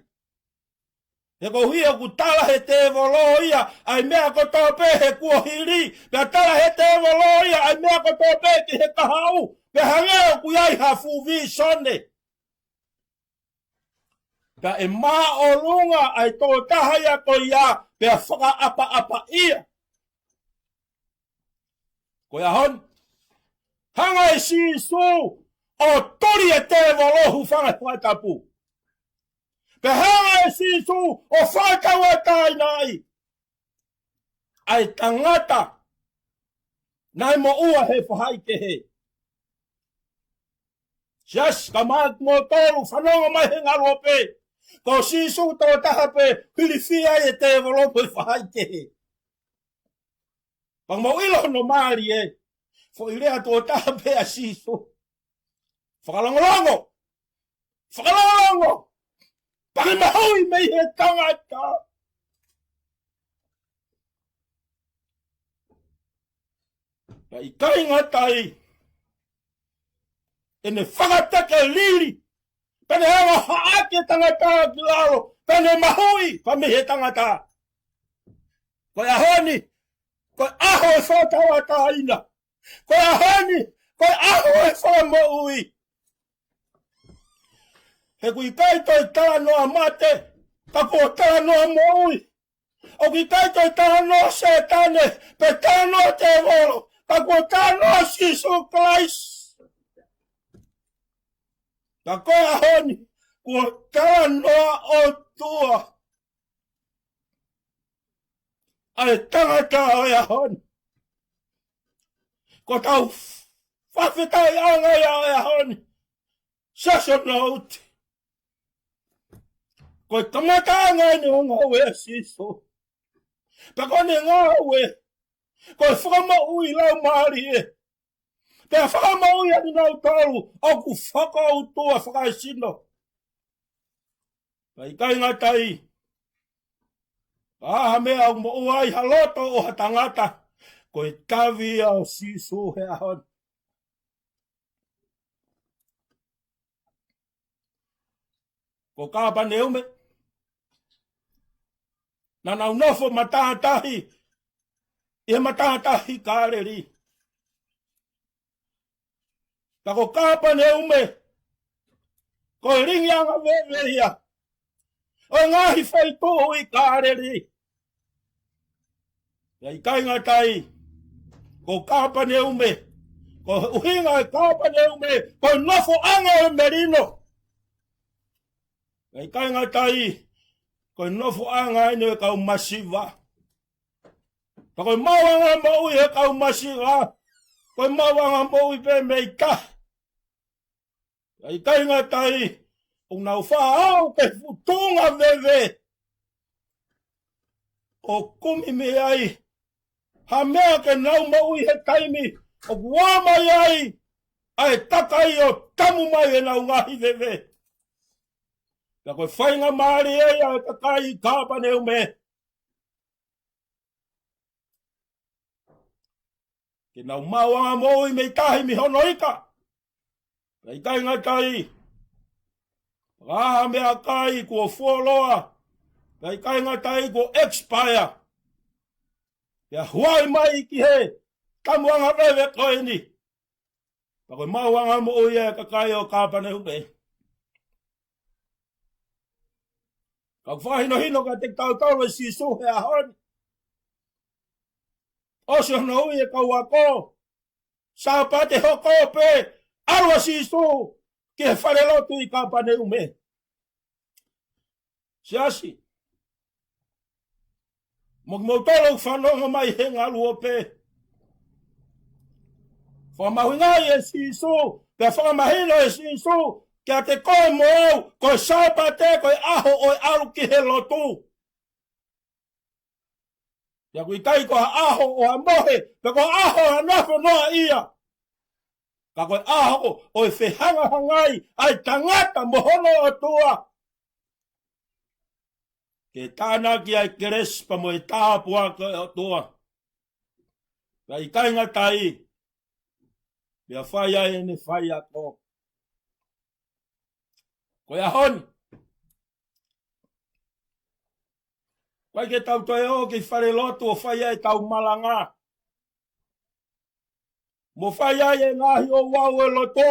He koeʻuhi ʻoku tala he tēvolo ia ʻa e meʻa kotoa pē he kuohili, pea tala he tēvolo ia ʻa e meʻa kotoa pē ki he kahaʻu, pea hangē ʻoku ʻi ai ha fuʻu vīsone. Pea ʻe māʻolunga ʻa e tokotaha ia ko ia, pea fakaʻapaʻapa ia. Ko e ʻaho ni, hanga ʻe Sīsū ʻo tuli e tēvolo, hūfanga he fakatapu. Pea hanga ʻe Sīsū ʻo fakatauʻatāinaʻi ʻa e tangata naʻe moʻua he faʻahikehe. Siasi, ka maʻa kimoutolu, fanongo mai he ngaluope. Ko Sīsū tokotaha pē pilifia ai e tēvolo mo e faʻahikehe. Pea mou ʻilo hono mālie, foʻi lea tokotaha pē ʻa Sīsū. Fakalongolongo. Fakalongolongo. Pea ke mahuʻi mei he tangata. Pea ʻikai ngata ai, ʻene fakatekelili, pea ne hanga ʻo haʻaki e tangata ki lalo, pea ne mahuʻi pē mei he tangata. Ko e ʻaho ni, ko e ʻaho e fakatauʻatāina. Ko e ʻaho ni, ko e ʻaho e fakamoʻui. He ʻoku ʻikai toe talanoa mate, ka kuo talanoa moʻui. ʻOku ʻikai toe talanoa Sētane, pe talanoa tēvolo, ka kuo talanoa Sīsū Kalaisi. Ka ko e ʻaho ni, kuo talanoa ʻOtua. ʻA e tangata ʻo e ʻaho ni. Ko ʻetau fakafetaʻiʻanga ia ʻo e ʻaho ni. Session note. Ko e kamataʻanga eni ʻo e ngāue ʻa Sīsū. Pea ko ʻene ngāue, ko e fakamoʻui laumālie. Pea fakamoʻui ʻa kinautolu ʻoku fakautua fakaesino. Pea ʻikai ngata ai, ka ʻi ai ha meʻa ʻoku moʻua ai ha loto ʻo ha tangata, ko e tavi ia ʻo Sīsū he ʻaho ni. Ko Kāpaneume, naʻa nau nofo matātahi ʻi he matātahi Kāleli. Ka ko Kāpaneume, ko e lingiʻanga veve ia. ʻo e ngaahi feituʻu ʻi Kāleli. Pea ʻikai ngata ai, ko Kāpaneume, ko e ʻuhinga ʻo e Kāpaneume, ko e nofoʻanga ʻo e melino. Pea ʻikai ngata ai, ko e nofoʻanga ʻeni ʻo e kau masiva. Pea ko e maʻuʻanga moʻui ʻo e kau masiva, ko e maʻuʻanga moʻui pē mei tahi. Pea ʻikai ngata ai, ʻoku nau faʻa aʻu ki he fuʻu tuʻunga veve ʻo kumi mei ai ha meʻa ke nau maʻu ʻi he taimi ʻoku ō mai ai ʻa e kakai ʻo tamu mai ʻenau ngaahi veve. Pea ko e faingamālie ia ʻo e kakai ʻi Kāpaneume ke nau maʻuʻanga moʻui mei tahi mei hono ika. Pea ʻikai ngata ai, ha meʻakai kuo fuoloa, pea ʻikai ngata ai kuo expire, pea huaʻi mai ki he tamuʻanga veve ko eni. Pea ko e maʻuʻanga moʻui ia ʻo e kakai ʻo Kāpaneume. Ka ʻoku fakahinohino kiate kitautolu ʻe Sīsū he ʻaho ni, ʻosi hono ui e kau ako, Sāpate hoko pē, ʻalu ʻa Sīsū ki he falelotu ʻi Kāpaneume. Siasi, mo kimoutolu ʻoku fanongo mai he ngaluope, fakamahuʻingaʻi ʻe Sīsū, pea fakamahino ʻe Sīsū kiate koe mo au, ko e Sāpate ko e ʻaho ʻo e ʻalu ki he lotu. Pea ʻoku ʻikai ko ha ʻaho ʻo ha mohe, pe ko ha ʻaho ʻo ha nofo noaʻia. Ka ko e ʻaho ʻo e fehangahangai ʻa e tangata mo hono ʻOtua, ke tānaki ʻa e kelesi pea mo e tāpuaki ʻa e ʻOtua. Pea ʻikai ngata ai, pea fai ai ʻene faiako. Ko e ʻaho ni, ʻoku ʻikai ke tau toe ō ki falelotu ʻo fai ai ʻetau malanga, mo fai ai e ngaahi ouau ʻo e lotu.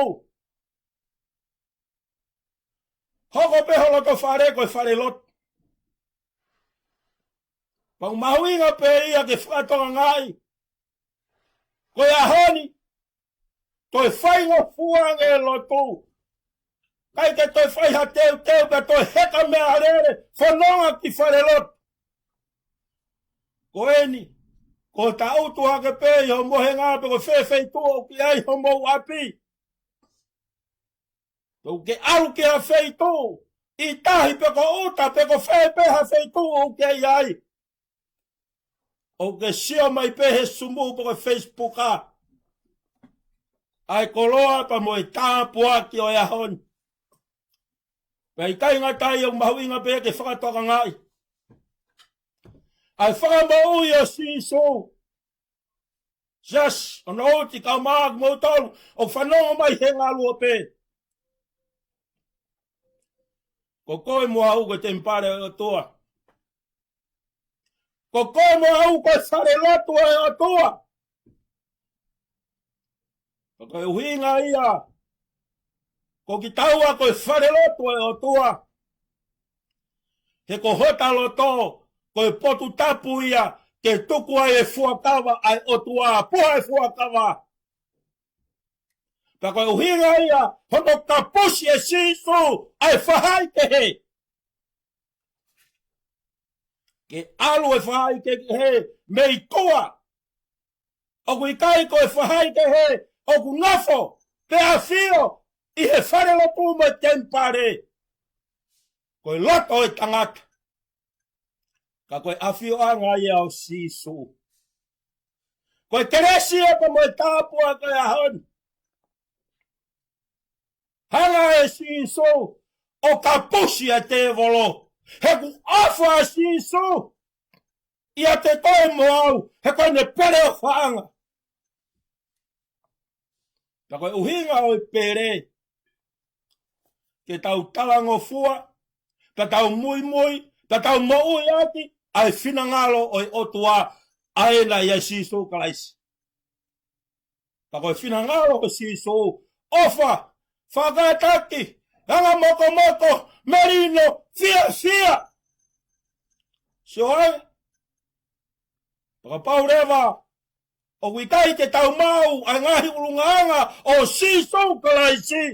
Hoko pē ho lotofale ko e falelotu. Pea ʻoku mahuʻinga pē ia ke fakatokangaʻi, ko e ʻaho ni, toe faingofua ange e lotu. ʻIkai ke toe fai ha teuteu, pea toe heka meʻalele, fononga ki falelotu. Ko eni, ko e taʻutu hake pē ʻi hoʻo mohenga pe ko fē feituʻu ʻoku ʻi ai homou ʻapi. Pe ʻoku ke ʻalu ki ha feituʻu ʻi tahi pe ko ʻuta pe ko fē pē ha feituʻu ʻoku ke ʻi ai, ʻoku ke sio mai pē he Zoom pe ko e Facebook ʻa e koloa pea mo e tāpuaki ʻo e ʻaho ni. Pea ʻikai ngata ai, ʻoku mahuʻinga pē ke fakatokangaʻi ʻa e fakamoʻui ʻo Sīsū. Siasi, hono ʻuti, kau mai kimoutolu ʻoku fanongo mai he ngaluope, ko koe mo au ko e temipale ʻo e ʻOtua. Ko koe mo au ko e falelotu ʻo e ʻOtua. Ko e ʻuhinga ia ko kitaua ko e falelotu ʻo e ʻOtua, he ko hota loto ko e potu tapu ia ke tuku ai e fuakava ʻa e ʻOtua, puha e fuakava. Pea ko e ʻuhinga ia hono kapusi ʻe Sīsū ʻa e faʻahikehe, ke ʻalu e faʻahikehe mei tuʻa. ʻOku ʻikai ko e faʻahikehe ʻoku nofo pe ʻafio ʻi he falelotu mo e temipale. Ko e loto ʻo e tangata. Ka ko e ʻafioʻanga ia ʻo Sīsū. Ko e kelesi ia pea mo e tāpuaki ʻo e ʻaho ni. Hanga ʻe Sīsū ʻo kapusi ʻa e tēvolo. He ʻoku ʻofa ʻa Sīsū ʻiate koe mo au, he ko ʻene pele ʻofaʻanga. Pea ko e ʻuhinga ʻo e pele, ke tau talangofua, pea tau muimui, pea tau moʻui ʻaki ʻa e finangalo ʻo e ʻOtua, ʻa ena ʻia Sīsū Kalaisi. Pea ko e finangalo ʻo Sīsū, ʻofa, faʻa kātaki, anga mokomoko, melino, fiefia. Sio ange, fakapapau leva ʻoku ʻikai ke tau maʻu ʻa e ngaahi ʻulungaanga ʻo Sīsū Kalaisi,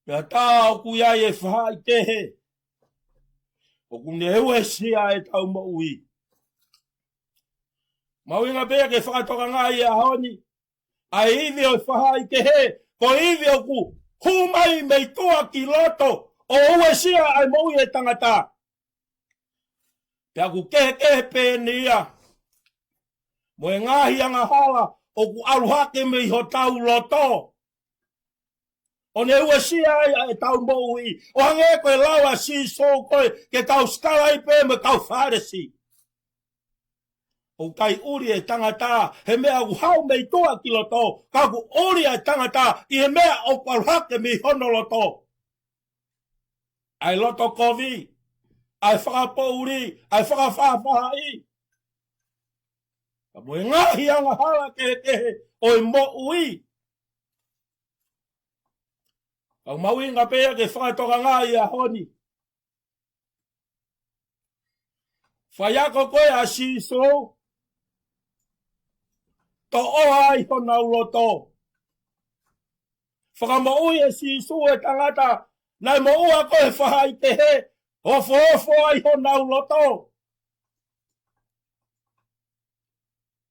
pea tā ʻoku ʻi ai e fahaʻi kehe ʻoku ne uesia ʻetau moʻui. Mahuʻinga pē ke fakatokangaʻi he ʻaho ni ʻa e ivi ʻo e fahaʻi kehe, ko e ivi ʻoku hū mai mei tuʻa ki loto ʻo uesia ʻa e moʻui ʻa e tangata. Pea ʻoku kehekehe pē ʻeni ia mo e ngaahi angahala ʻoku ʻalu hake mei hotau loto, ʻo ne uesia ai ʻa ʻetau moʻui, ʻo hangē ko e lau ʻa Sīsū ko ē ki he kau sikalaipe mo e kau Fālesi. ʻOku ʻikai ʻuli e tangata he meʻa ʻoku haʻu mei tuʻa ki loto, ka ʻoku ʻuli ʻa e tangata ʻi he meʻa ʻoku ʻalu hake mei hono loto. ʻA e loto kovi, ʻa e fakapoʻuli, ʻa e fakafaʻafaʻahi, pea mo e ngaahi angahala kehekehe ʻo e moʻui. Ka ʻoku mahuʻinga pē ia ke fakatokangaʻi he ʻaho ni, faiako ko ē ʻa Sīsū, toʻo ai honau loto. Fakamoʻui ʻe Sīsū e tangata naʻe moʻua ko ē he fahaʻi kehe, ofoofo ai honau loto.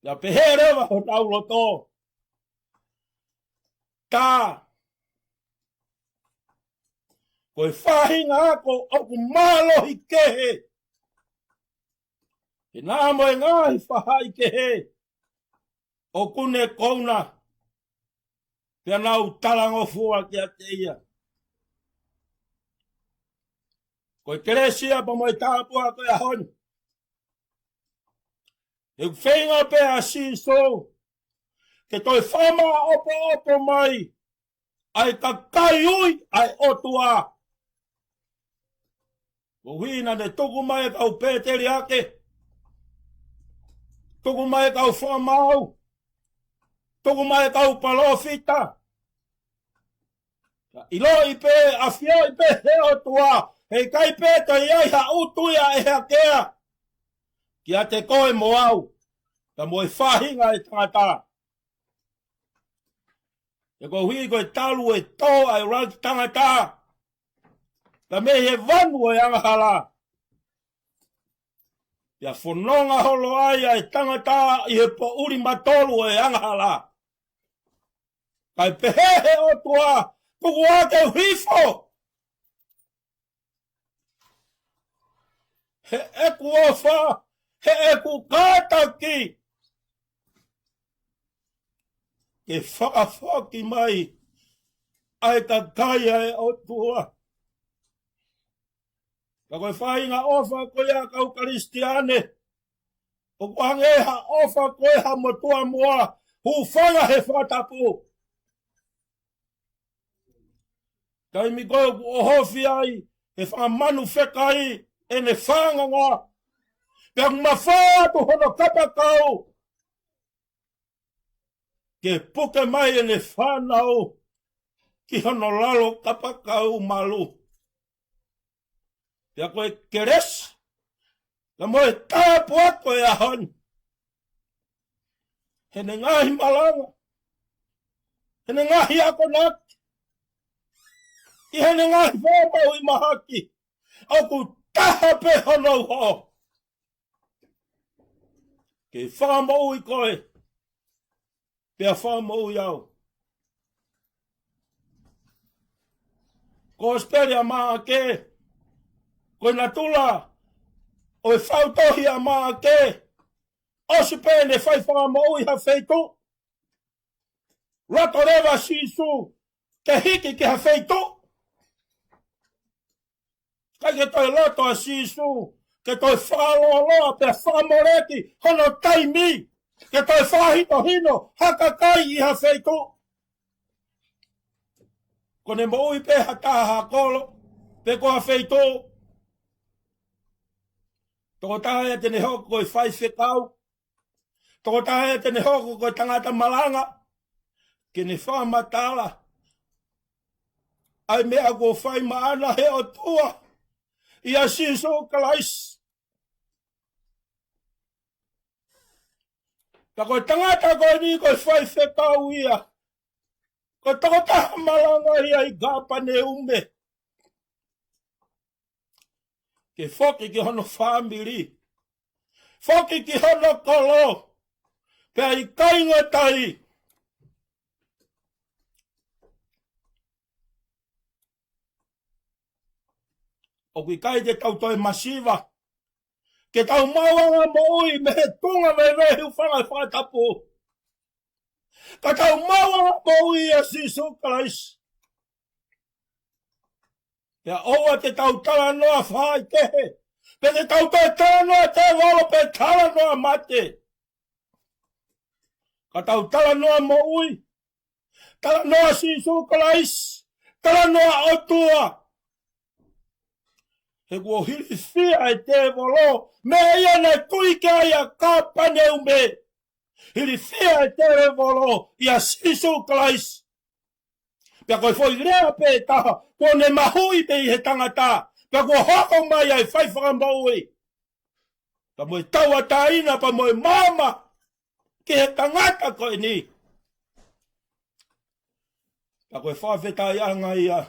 Pea pehē leva honau loto, tā, ko e faʻahinga ako ʻoku mālohi kehe, he naʻa mo e ngaahi fahaʻi kehe ʻoku ne kouna, pea nau talangofua kiate ia. Ko e kelesi ia pea mo e tāpuaki ʻo e ʻaho ni, he ʻoku feinga pē ʻa Sīsū ke toe fakamaʻopoʻopo mai ʻa e kakai ui ʻa e ʻOtua. Koeʻuhi naʻa ne tuku mai e kau pēteliake, tuku mai e kau fakamaau, tuku mai e kau palōfita. Ka ʻiloʻi pē, ʻafioʻi pē he ʻOtua, heʻikai pē toe ʻi ai ha ʻutu ia ʻe hakea kiate koe mo au, pea mo e faʻahinga ʻo e tangata. He koeʻuhi ko e talu e tō ʻa e ʻuluaki tangata, pea mei he vanu ʻo e angahala, pea fononga holo ai ʻa e tangata ʻi he poʻuli matolu ʻo e angahala. Kae pehē he ʻOtua, tuku ā ke u hifo heʻeku ʻofa, heʻeku kātaki, ke fakafoki mai ʻa e kakai ʻa e ʻOtua. Ka ko e faʻahinga ʻofa ko ia ʻa e kau Kalisitiane, ʻoku hangē ha ʻofa ko ē ha motuʻa moa, hūfanga he fakatapu. Taimi ko ē ʻoku ʻohofi ai he fanga manu fekai ʻene fānganga, pea ʻoku mafao atu hono kapakau ke puke mai ʻene fānau ki hono lalo kapakau malu. Pea ko e kelesi, pea mo e tāpuaki ʻo e ʻaho ni, heʻene ngaahi malanga, heʻene ngaahi akonaki, ʻi heʻene ngaahi fānau ʻi mahaki, ʻoku taha pē hono uho: ke fakamoʻui koe, pea fakamoʻui au. Kosipeli ʻa Maʻake, ko e natula ʻo e faʻu tohi ʻa Maʻake, ʻosi pē ʻene fai fakamoʻui ha feituʻu, loto leva Sīsū ke hiki ki ha feituʻu. ʻIkai ke toe loto ʻa Sīsū ke toe fakalōloa pea fakamoleki hono taimi ke toe fakahinohino ha kakai ʻi ha feituʻu. Ko ʻene moʻui pē ha taha ha kolo, pe ko ha feituʻu, tokotaha ia te ne hoko ko e faifekau, tokotaha ia te ne hoko ko e tangata malanga, ke ne fakamatala ʻa e meʻa kuo fai maʻana he ʻOtua ʻia Sīsū Kalaisi. Ka ko e tangata ko eni ko e faifekau ia, ko e tokotaha malanga ia ʻi Kāpaneume, ke foki ki hono fāmili, foki ki hono kolo, pea ʻikai ngata ai, ʻoku ʻikai te tau toe masiva ke tau maʻu ʻa e moʻui mei he tuʻunga veiveihi ʻoku fanga fakatapu. Ka tau maʻu ʻa e moʻui ʻia Sīsū Kalaisi, pea ʻoua te tau talanoa faikehe, pe te tau toe talanoa tēvolo pe talanoa mate. Ka tau talanoa moʻui, talanoa Sīsū Kalaisi, talanoa ʻOtua. He kuo hilifia e tēvolo, meʻa ia naʻe tui ki ai ʻa Kāpaneume. Hilifia e tēvolo ʻia Sīsū Kalaisi. Pea ko e foʻi lea pē taha, kuo ne mahuʻi pē ʻi he tangata, pea kuo hoko mai ʻa e fai fakamoʻui. Pea mo e tauʻatāina, pea mo e maama ki he tangata ko eni. Pea ko e fakafetaʻiʻanga ia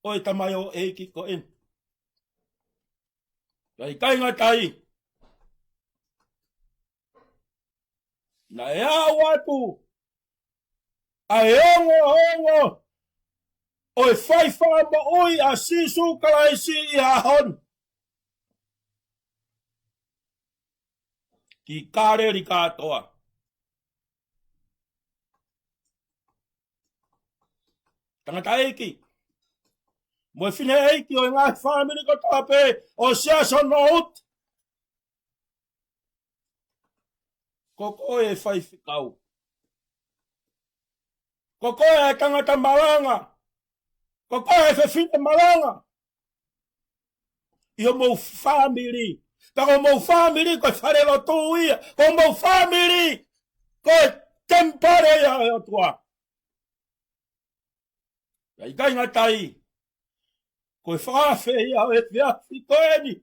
ʻo e tamaioʻeiki ko eni. Pea ʻikai ngata ai, naʻe aʻu atu ʻa e ongoongo ʻo e fai fakamoʻui ʻa Sīsū Kalaisi ʻi he ʻaho ni ki Kāleli kātoa. Tangataʻeiki mo e fineʻeiki ʻo e ngaahi fāmili kotoa pē ʻo e Siasi ʻo Nouti. Ko koe ʻa e faifekau. Ko koe ʻa e tangata malanga. Ko koe ʻa e fefine malanga ʻi homou fāmili. Ka ko homou fāmili ko e falelotu ia. Ko homou fāmili ko e temipale ia ʻo e ʻOtua. Pea ʻikai ngata ai, ko e fakaafe ia ʻo e efiafi ko eni.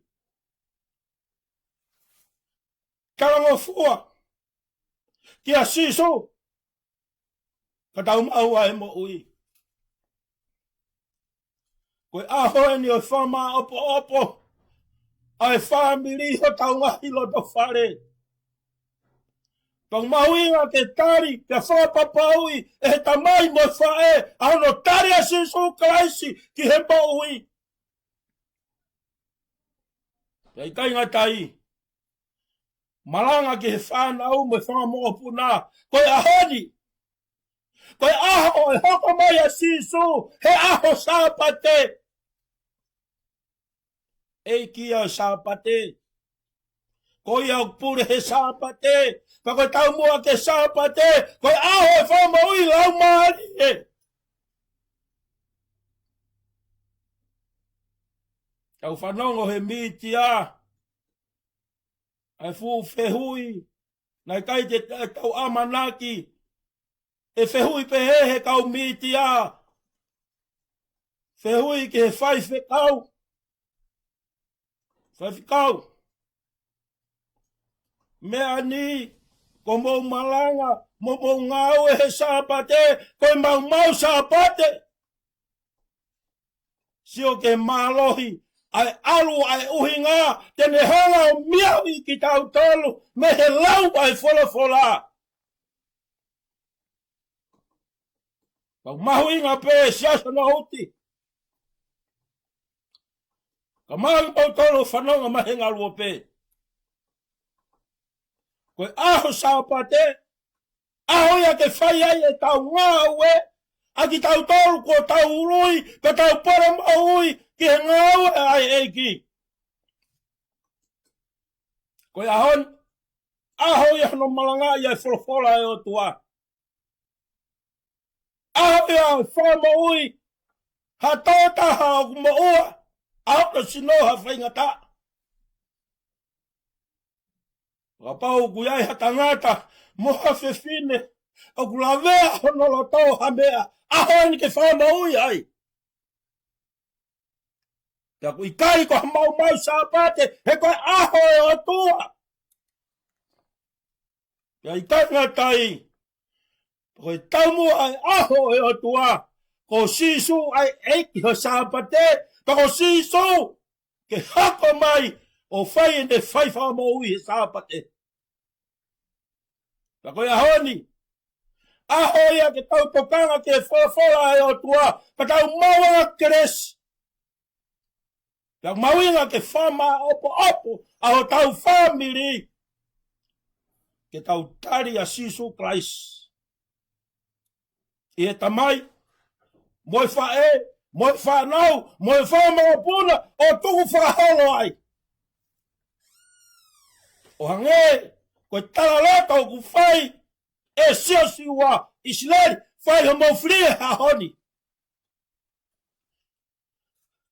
Talangofua kia Sīsū, ka tau maʻu ʻa e moʻui. Ko e ʻaho eni ʻo e fakamāʻopoʻopo ʻa e fāmili ʻi hotau ngaahi loto fale. Pea ʻoku mahuʻinga ke tali, ke fakapapauʻi ʻe he tamai mo e faʻē ʻa hono tali ʻa Sīsū Kalaisi ki he moʻui. Pea ʻikai ngata ai, malanga ki he fānau mo e fanga mokopuna, ko e ʻaho ni, ko e ʻaho ʻe hoko mai ʻa Sīsū, he ʻaho Sāpate. ʻEiki ʻo e Sāpate. Ko ia ʻoku pule he Sāpate. Pea ko e taumuʻa ki he Sāpate, ko e ʻaho ʻo e fakamoʻui laumālie. Tau fanongo he mītia ʻa e fuʻu fehuʻi naʻe ʻikai te tau ʻamanaki. ʻE fehuʻi pehē he kau mītia. Fehuʻi ki he faifekau. Faifekau, meʻa ni, ko hoʻomou malanga mo hoʻomou ngāue he Sāpate, ko e maumau Sāpate. Sio ki he mālohi ʻa e ʻalu ʻa e ʻuhinga te ne hanga ʻo meaʻi kitautolu mei he lau ʻa e folofola. Pea ʻoku mahuʻinga pē Siasi ʻo Nouti, ka maʻu kimoutolu fanongo mai he ngaluope. Ko e ʻaho Sāpate, ʻaho ia ke fai ai ʻetau ngāue, ʻa kitautolu kuo tau ului, pea tau pole moʻui ki he ngāue ʻa e ʻEiki. Ko e ʻaho ni, ʻaho ia hono malangaʻi ʻa e folofola ʻa e ʻOtua. ʻAho ia ʻo e fakamoʻui ha tokotaha ʻoku moʻua ʻa hono sino ha faingataʻa. Kapau ʻoku ʻi ai ha tangata mo ha fefine ʻoku lavea hono loto ha meʻa, ʻaho ni ke fakamoʻui ai. Pea ʻoku ʻikai ko ha maumau Sāpate, he ko e ʻaho ʻo e ʻOtua. Pea ʻikai ngata ai, ko e taumuʻa ʻa e ʻaho ʻo e ʻOtua, ko Sīsū ʻa e ʻEiki ʻo e Sāpate, pea ko Sīsū ke hoko mai ʻo fai ʻene fai fakamoʻui he Sāpate. Pea ko e ʻaho ni, ʻaho ia ke tau tokanga ki he folofola ʻa e ʻOtua, pea tau maʻu ʻa e kelesi. Pea mahuʻinga ke fakamaʻopoʻopo ʻa hotau fāmili, ke tau tali ʻa Sīsū Kalaisi. ʻI he tamai, mo e faʻē, mo e fānau, mo e fanga mokopuna, ʻo tukufakaholo ai. ʻO hangē ko e talaloto ʻoku fai ʻe Siosiua, ʻIsileli, fai homou fili he ʻaho ni.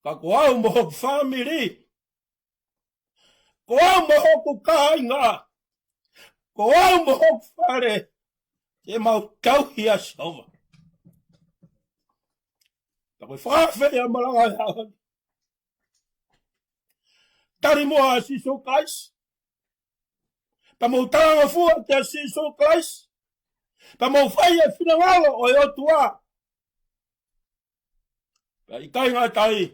Ka ko au mo hoku fāmili, ko au mo hoku kāinga, ko au mo hoku fale, te mau tauhi ʻa Sihova. Pea ko e fakaafe ʻa e malanga he ʻaho ni, tali muʻa ʻa Sīsū Kalaisi. Pea mou talangofua kia Sīsū Kalaisi. Pea mou fai e finangalo ʻo e ʻOtua. Pea ʻikai ngata ai,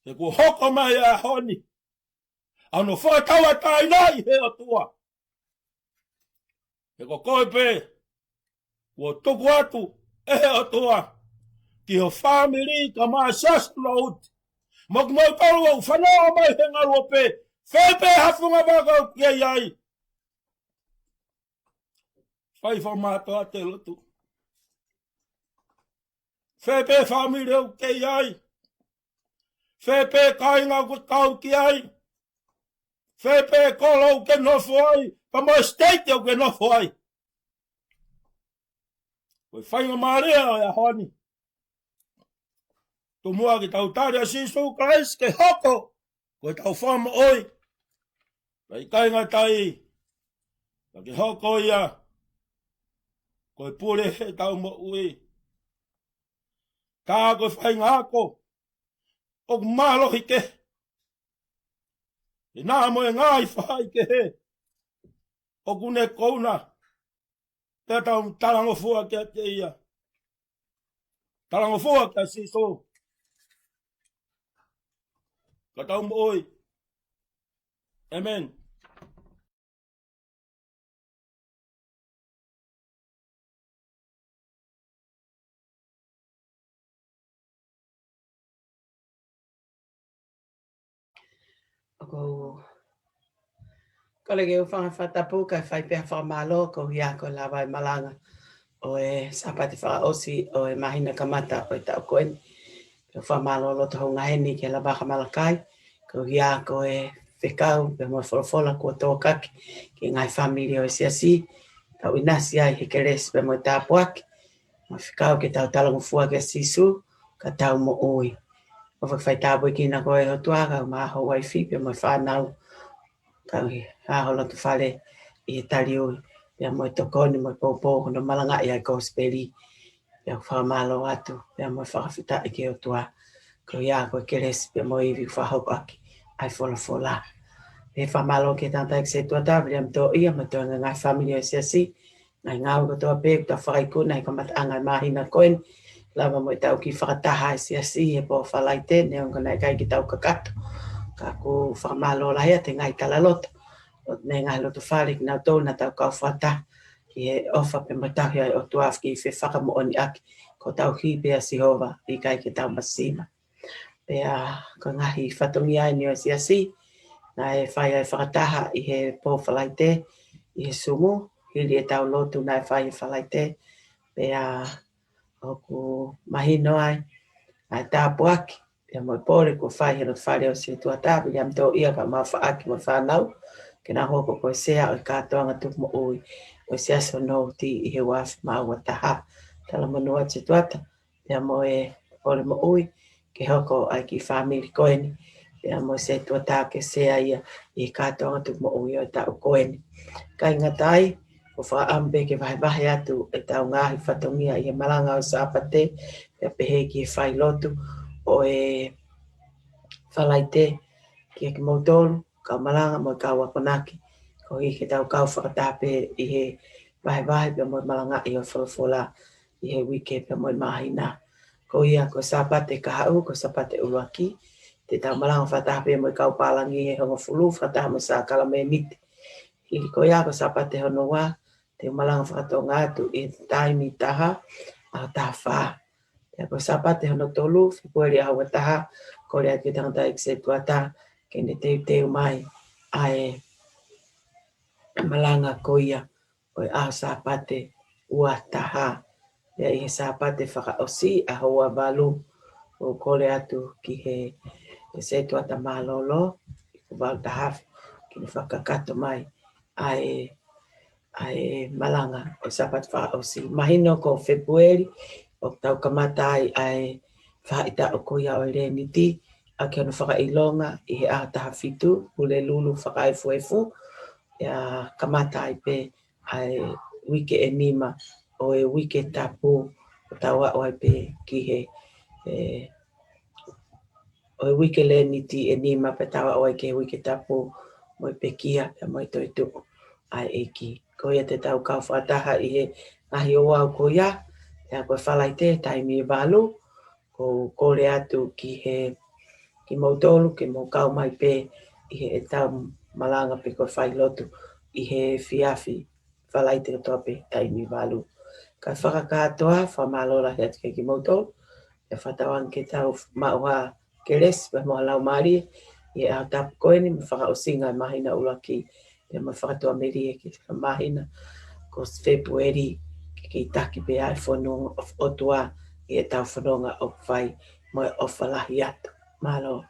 he kuo hoko mai ʻa e ʻaho ni, ʻa hono fakatauʻatāina ʻi he ʻOtua. He ko koe pē kuo tuku atu ʻe he ʻOtua ki ho fāmili kae ʻumaʻā Siasi Lotu. Mo kimoutolu ʻoku fanongo mai he ngaluope, fē pē ha funga vaka ʻoku ke ʻi ai, fai fakamātoato e lotu. Fē pē fāmili ʻoku ke ʻi ai, fē pē kāinga ʻoku ke kau ki ai, fē pē kolo ʻoku ke nofo ai, pea mo e siteiti ʻoku ke nofo ai, ko e faingamālie ʻo e ʻaho ni, tomuʻa ke tau tali ʻa Sīsū Kalaisi ke hoko ko ʻetau Fakamoʻui. Pea ʻikai ngata ai, ka ke hoko ia ko e pule heʻetau moʻui. Tā ko e faʻahinga ako ʻoku mālohi kehe, ʻi he naʻa mo e ngaahi faʻahikehe ʻoku ne kouna. Pea tau talangofua kiate ia. Talangofua kia Sīsū, ka tau moʻui. ʻĒmeni. ʻOku ou kole ke u hūfanga he fakatapu kae fai pē ha fakamālō koeʻuhi ko e lava e malanga ʻo e Sāpate fakaʻosi ʻo e māhina kamata ʻo e taʻu ko eni. Pea fakamālō loto houngaʻia heni ki he Lavaka Malakai, koeʻuhi ko e fekau pea mo e folofola kuo tōkaki ki he ngaahi fāmili ʻo e siasi, tau ʻinasi ai he kelesi pea mo e tāpuaki, mo e fekau ke tau talangofua kia Sīsū, ka tau moʻui. ʻOfa ke fai tāpuekina koe ʻe he ʻOtua, kau mo ho uaifi pea mo e fānau, kau ʻi ho loto fale ʻi he taliui, pea mo e tokoni mo e poupou hono malangaʻi ʻa e kosipeli. Pea fakamālō atu, pea mo e fakafetaʻi ki he ʻOtua, koeʻuhi ko e kelesi pea mo e ivi ʻoku fakahoko ʻaki ʻa e folofola. Pea fakamālō ki he tangataʻeiki setuata, Viliami Toʻia, mo e toenga ngaahi fāmili ʻo e siasi, ngaahi ngāue kotoa pē kuo tau fakaikuna he kamataʻanga e māhina ko eni, lava mo ʻetau kiʻi fakataha ʻa e siasi he pō Falaite, neongo naʻe ʻikai ke tau kakato. Ka ʻoku fakamālō lahi atu he ngaahi talaloto ʻo e ngaahi loto fale kinautolu naʻa tau kau fakataha ʻi he ʻofa pea mo e tauhi ʻa e ʻOtua ke fefakamoʻoniʻaki ko hotau hī pē ʻa Sihova, ʻikai ke tau masiva. Pea ko e ngaahi fatongia eni ʻo e siasi, naʻe fai ai e fakataha ʻi he pō Falaite ʻi he Sumu, hili ʻetau lotu naʻe fai he Falaite, pea ʻoku mahino ai ʻa e tāpuaki pea mo e pole kuo fai he loto fale ʻo e setuata, Viliami Toʻia, kau mo e faʻaki mo e fānau, ke na hoko ko e sea ʻo e kātoanga tuku moʻui ʻo e Siasi ʻo Nouti ʻi he ua afe mā ua taha. Talamonū atu setuata, pea mo e pole moʻui ke hoko ʻa e kiʻi fāmili ko eni, pea mo e setuata ke sea ia ʻi he kātoanga tuku moʻui ʻo e taʻu ko eni. ʻIkai ngata ai, ʻoku ou fakaʻamu pē ke vahevahe atu ʻetau ngaahi fatongia ʻi he malanga ʻo e Sāpate, pea pehē ki he failotu ʻo e Falaite, kiate kimoutolu, kau malanga mo e kau akonaki, koeʻuhi ke tau kau fakataha pē ʻi he vahevahe pea mo e malangaʻi ʻo e folofola ʻi he uike pea mo e māhina. Ko ia ko e Sāpate kahaʻu, ko e Sāpate ʻuluaki, te tau malanga fakataha pē mo e kau pālangi ʻi he hongofulu, fakataha mo e sākalamēniti. Hili ko ia ko e Sāpate hono ua, te u malanga fakatonga atu ʻi he taimi taha, ʻaho taha fā. Pea ko e Sāpate hono tolu, Fēpueli ʻaho ua taha, kole atu ki he tangataʻeiki sētuata ke ne teuteu mai ʻa e malanga ko ia ʻo e ʻaho Sāpate ua taha. Pea ʻi he Sāpate fakaʻosi, ʻaho ua valu, ʻoku kole atu ki he, he sētuata mālōlō, ʻi he valu taha afe, ke ne fakakakato mai ʻa e ʻa e malanga ʻo e Sāpate fakaʻosi. Mahino ko Fēpueli ʻoku tau kamata ai ʻa e faʻahitaʻu ko ia ʻo e Leniti, ʻaki hono fakaʻilonga ʻi he ʻaho taha fitu, Pulelulu fakaefuefu, ʻe kamata ai pē ʻa e uike ʻe nima ʻo e uike tapu, ʻo tau aʻu ai pē ki he, ʻe, ʻo e uike Leniti ʻe nima pea tau aʻu ai ki he uike tapu mo e pekia pea mo e toetuʻu ʻa e ʻEiki. Ko ia te tau kau fakataha ʻi he ngaahi ouau ko ia, pea ko e Falaite taimi ʻe valu, ʻoku kole atu ki he, kimoutolu ke mou kau mai pē ʻi heʻetau malanga pe ko e failotu ʻi he efiafi Falaite kotoa pē taimi ʻe valu. Kae fakakātoa, fakamālō lahi atu kiate kimoutolu, ʻe fakatauange ke tau maʻu ha kelesi pea mo ha laumālie ʻi he ʻaho tapu ko eni mo e fakaʻosinga ʻo e māhina ʻuluaki, pea mo e fakatuʻamelie ki he māhina ko Fēpueli, ke kei taki pē ʻa e fononga ʻo e ʻOtua ʻi heʻetau fononga ʻoku fai mo e ʻofa lahi atu. Mālō.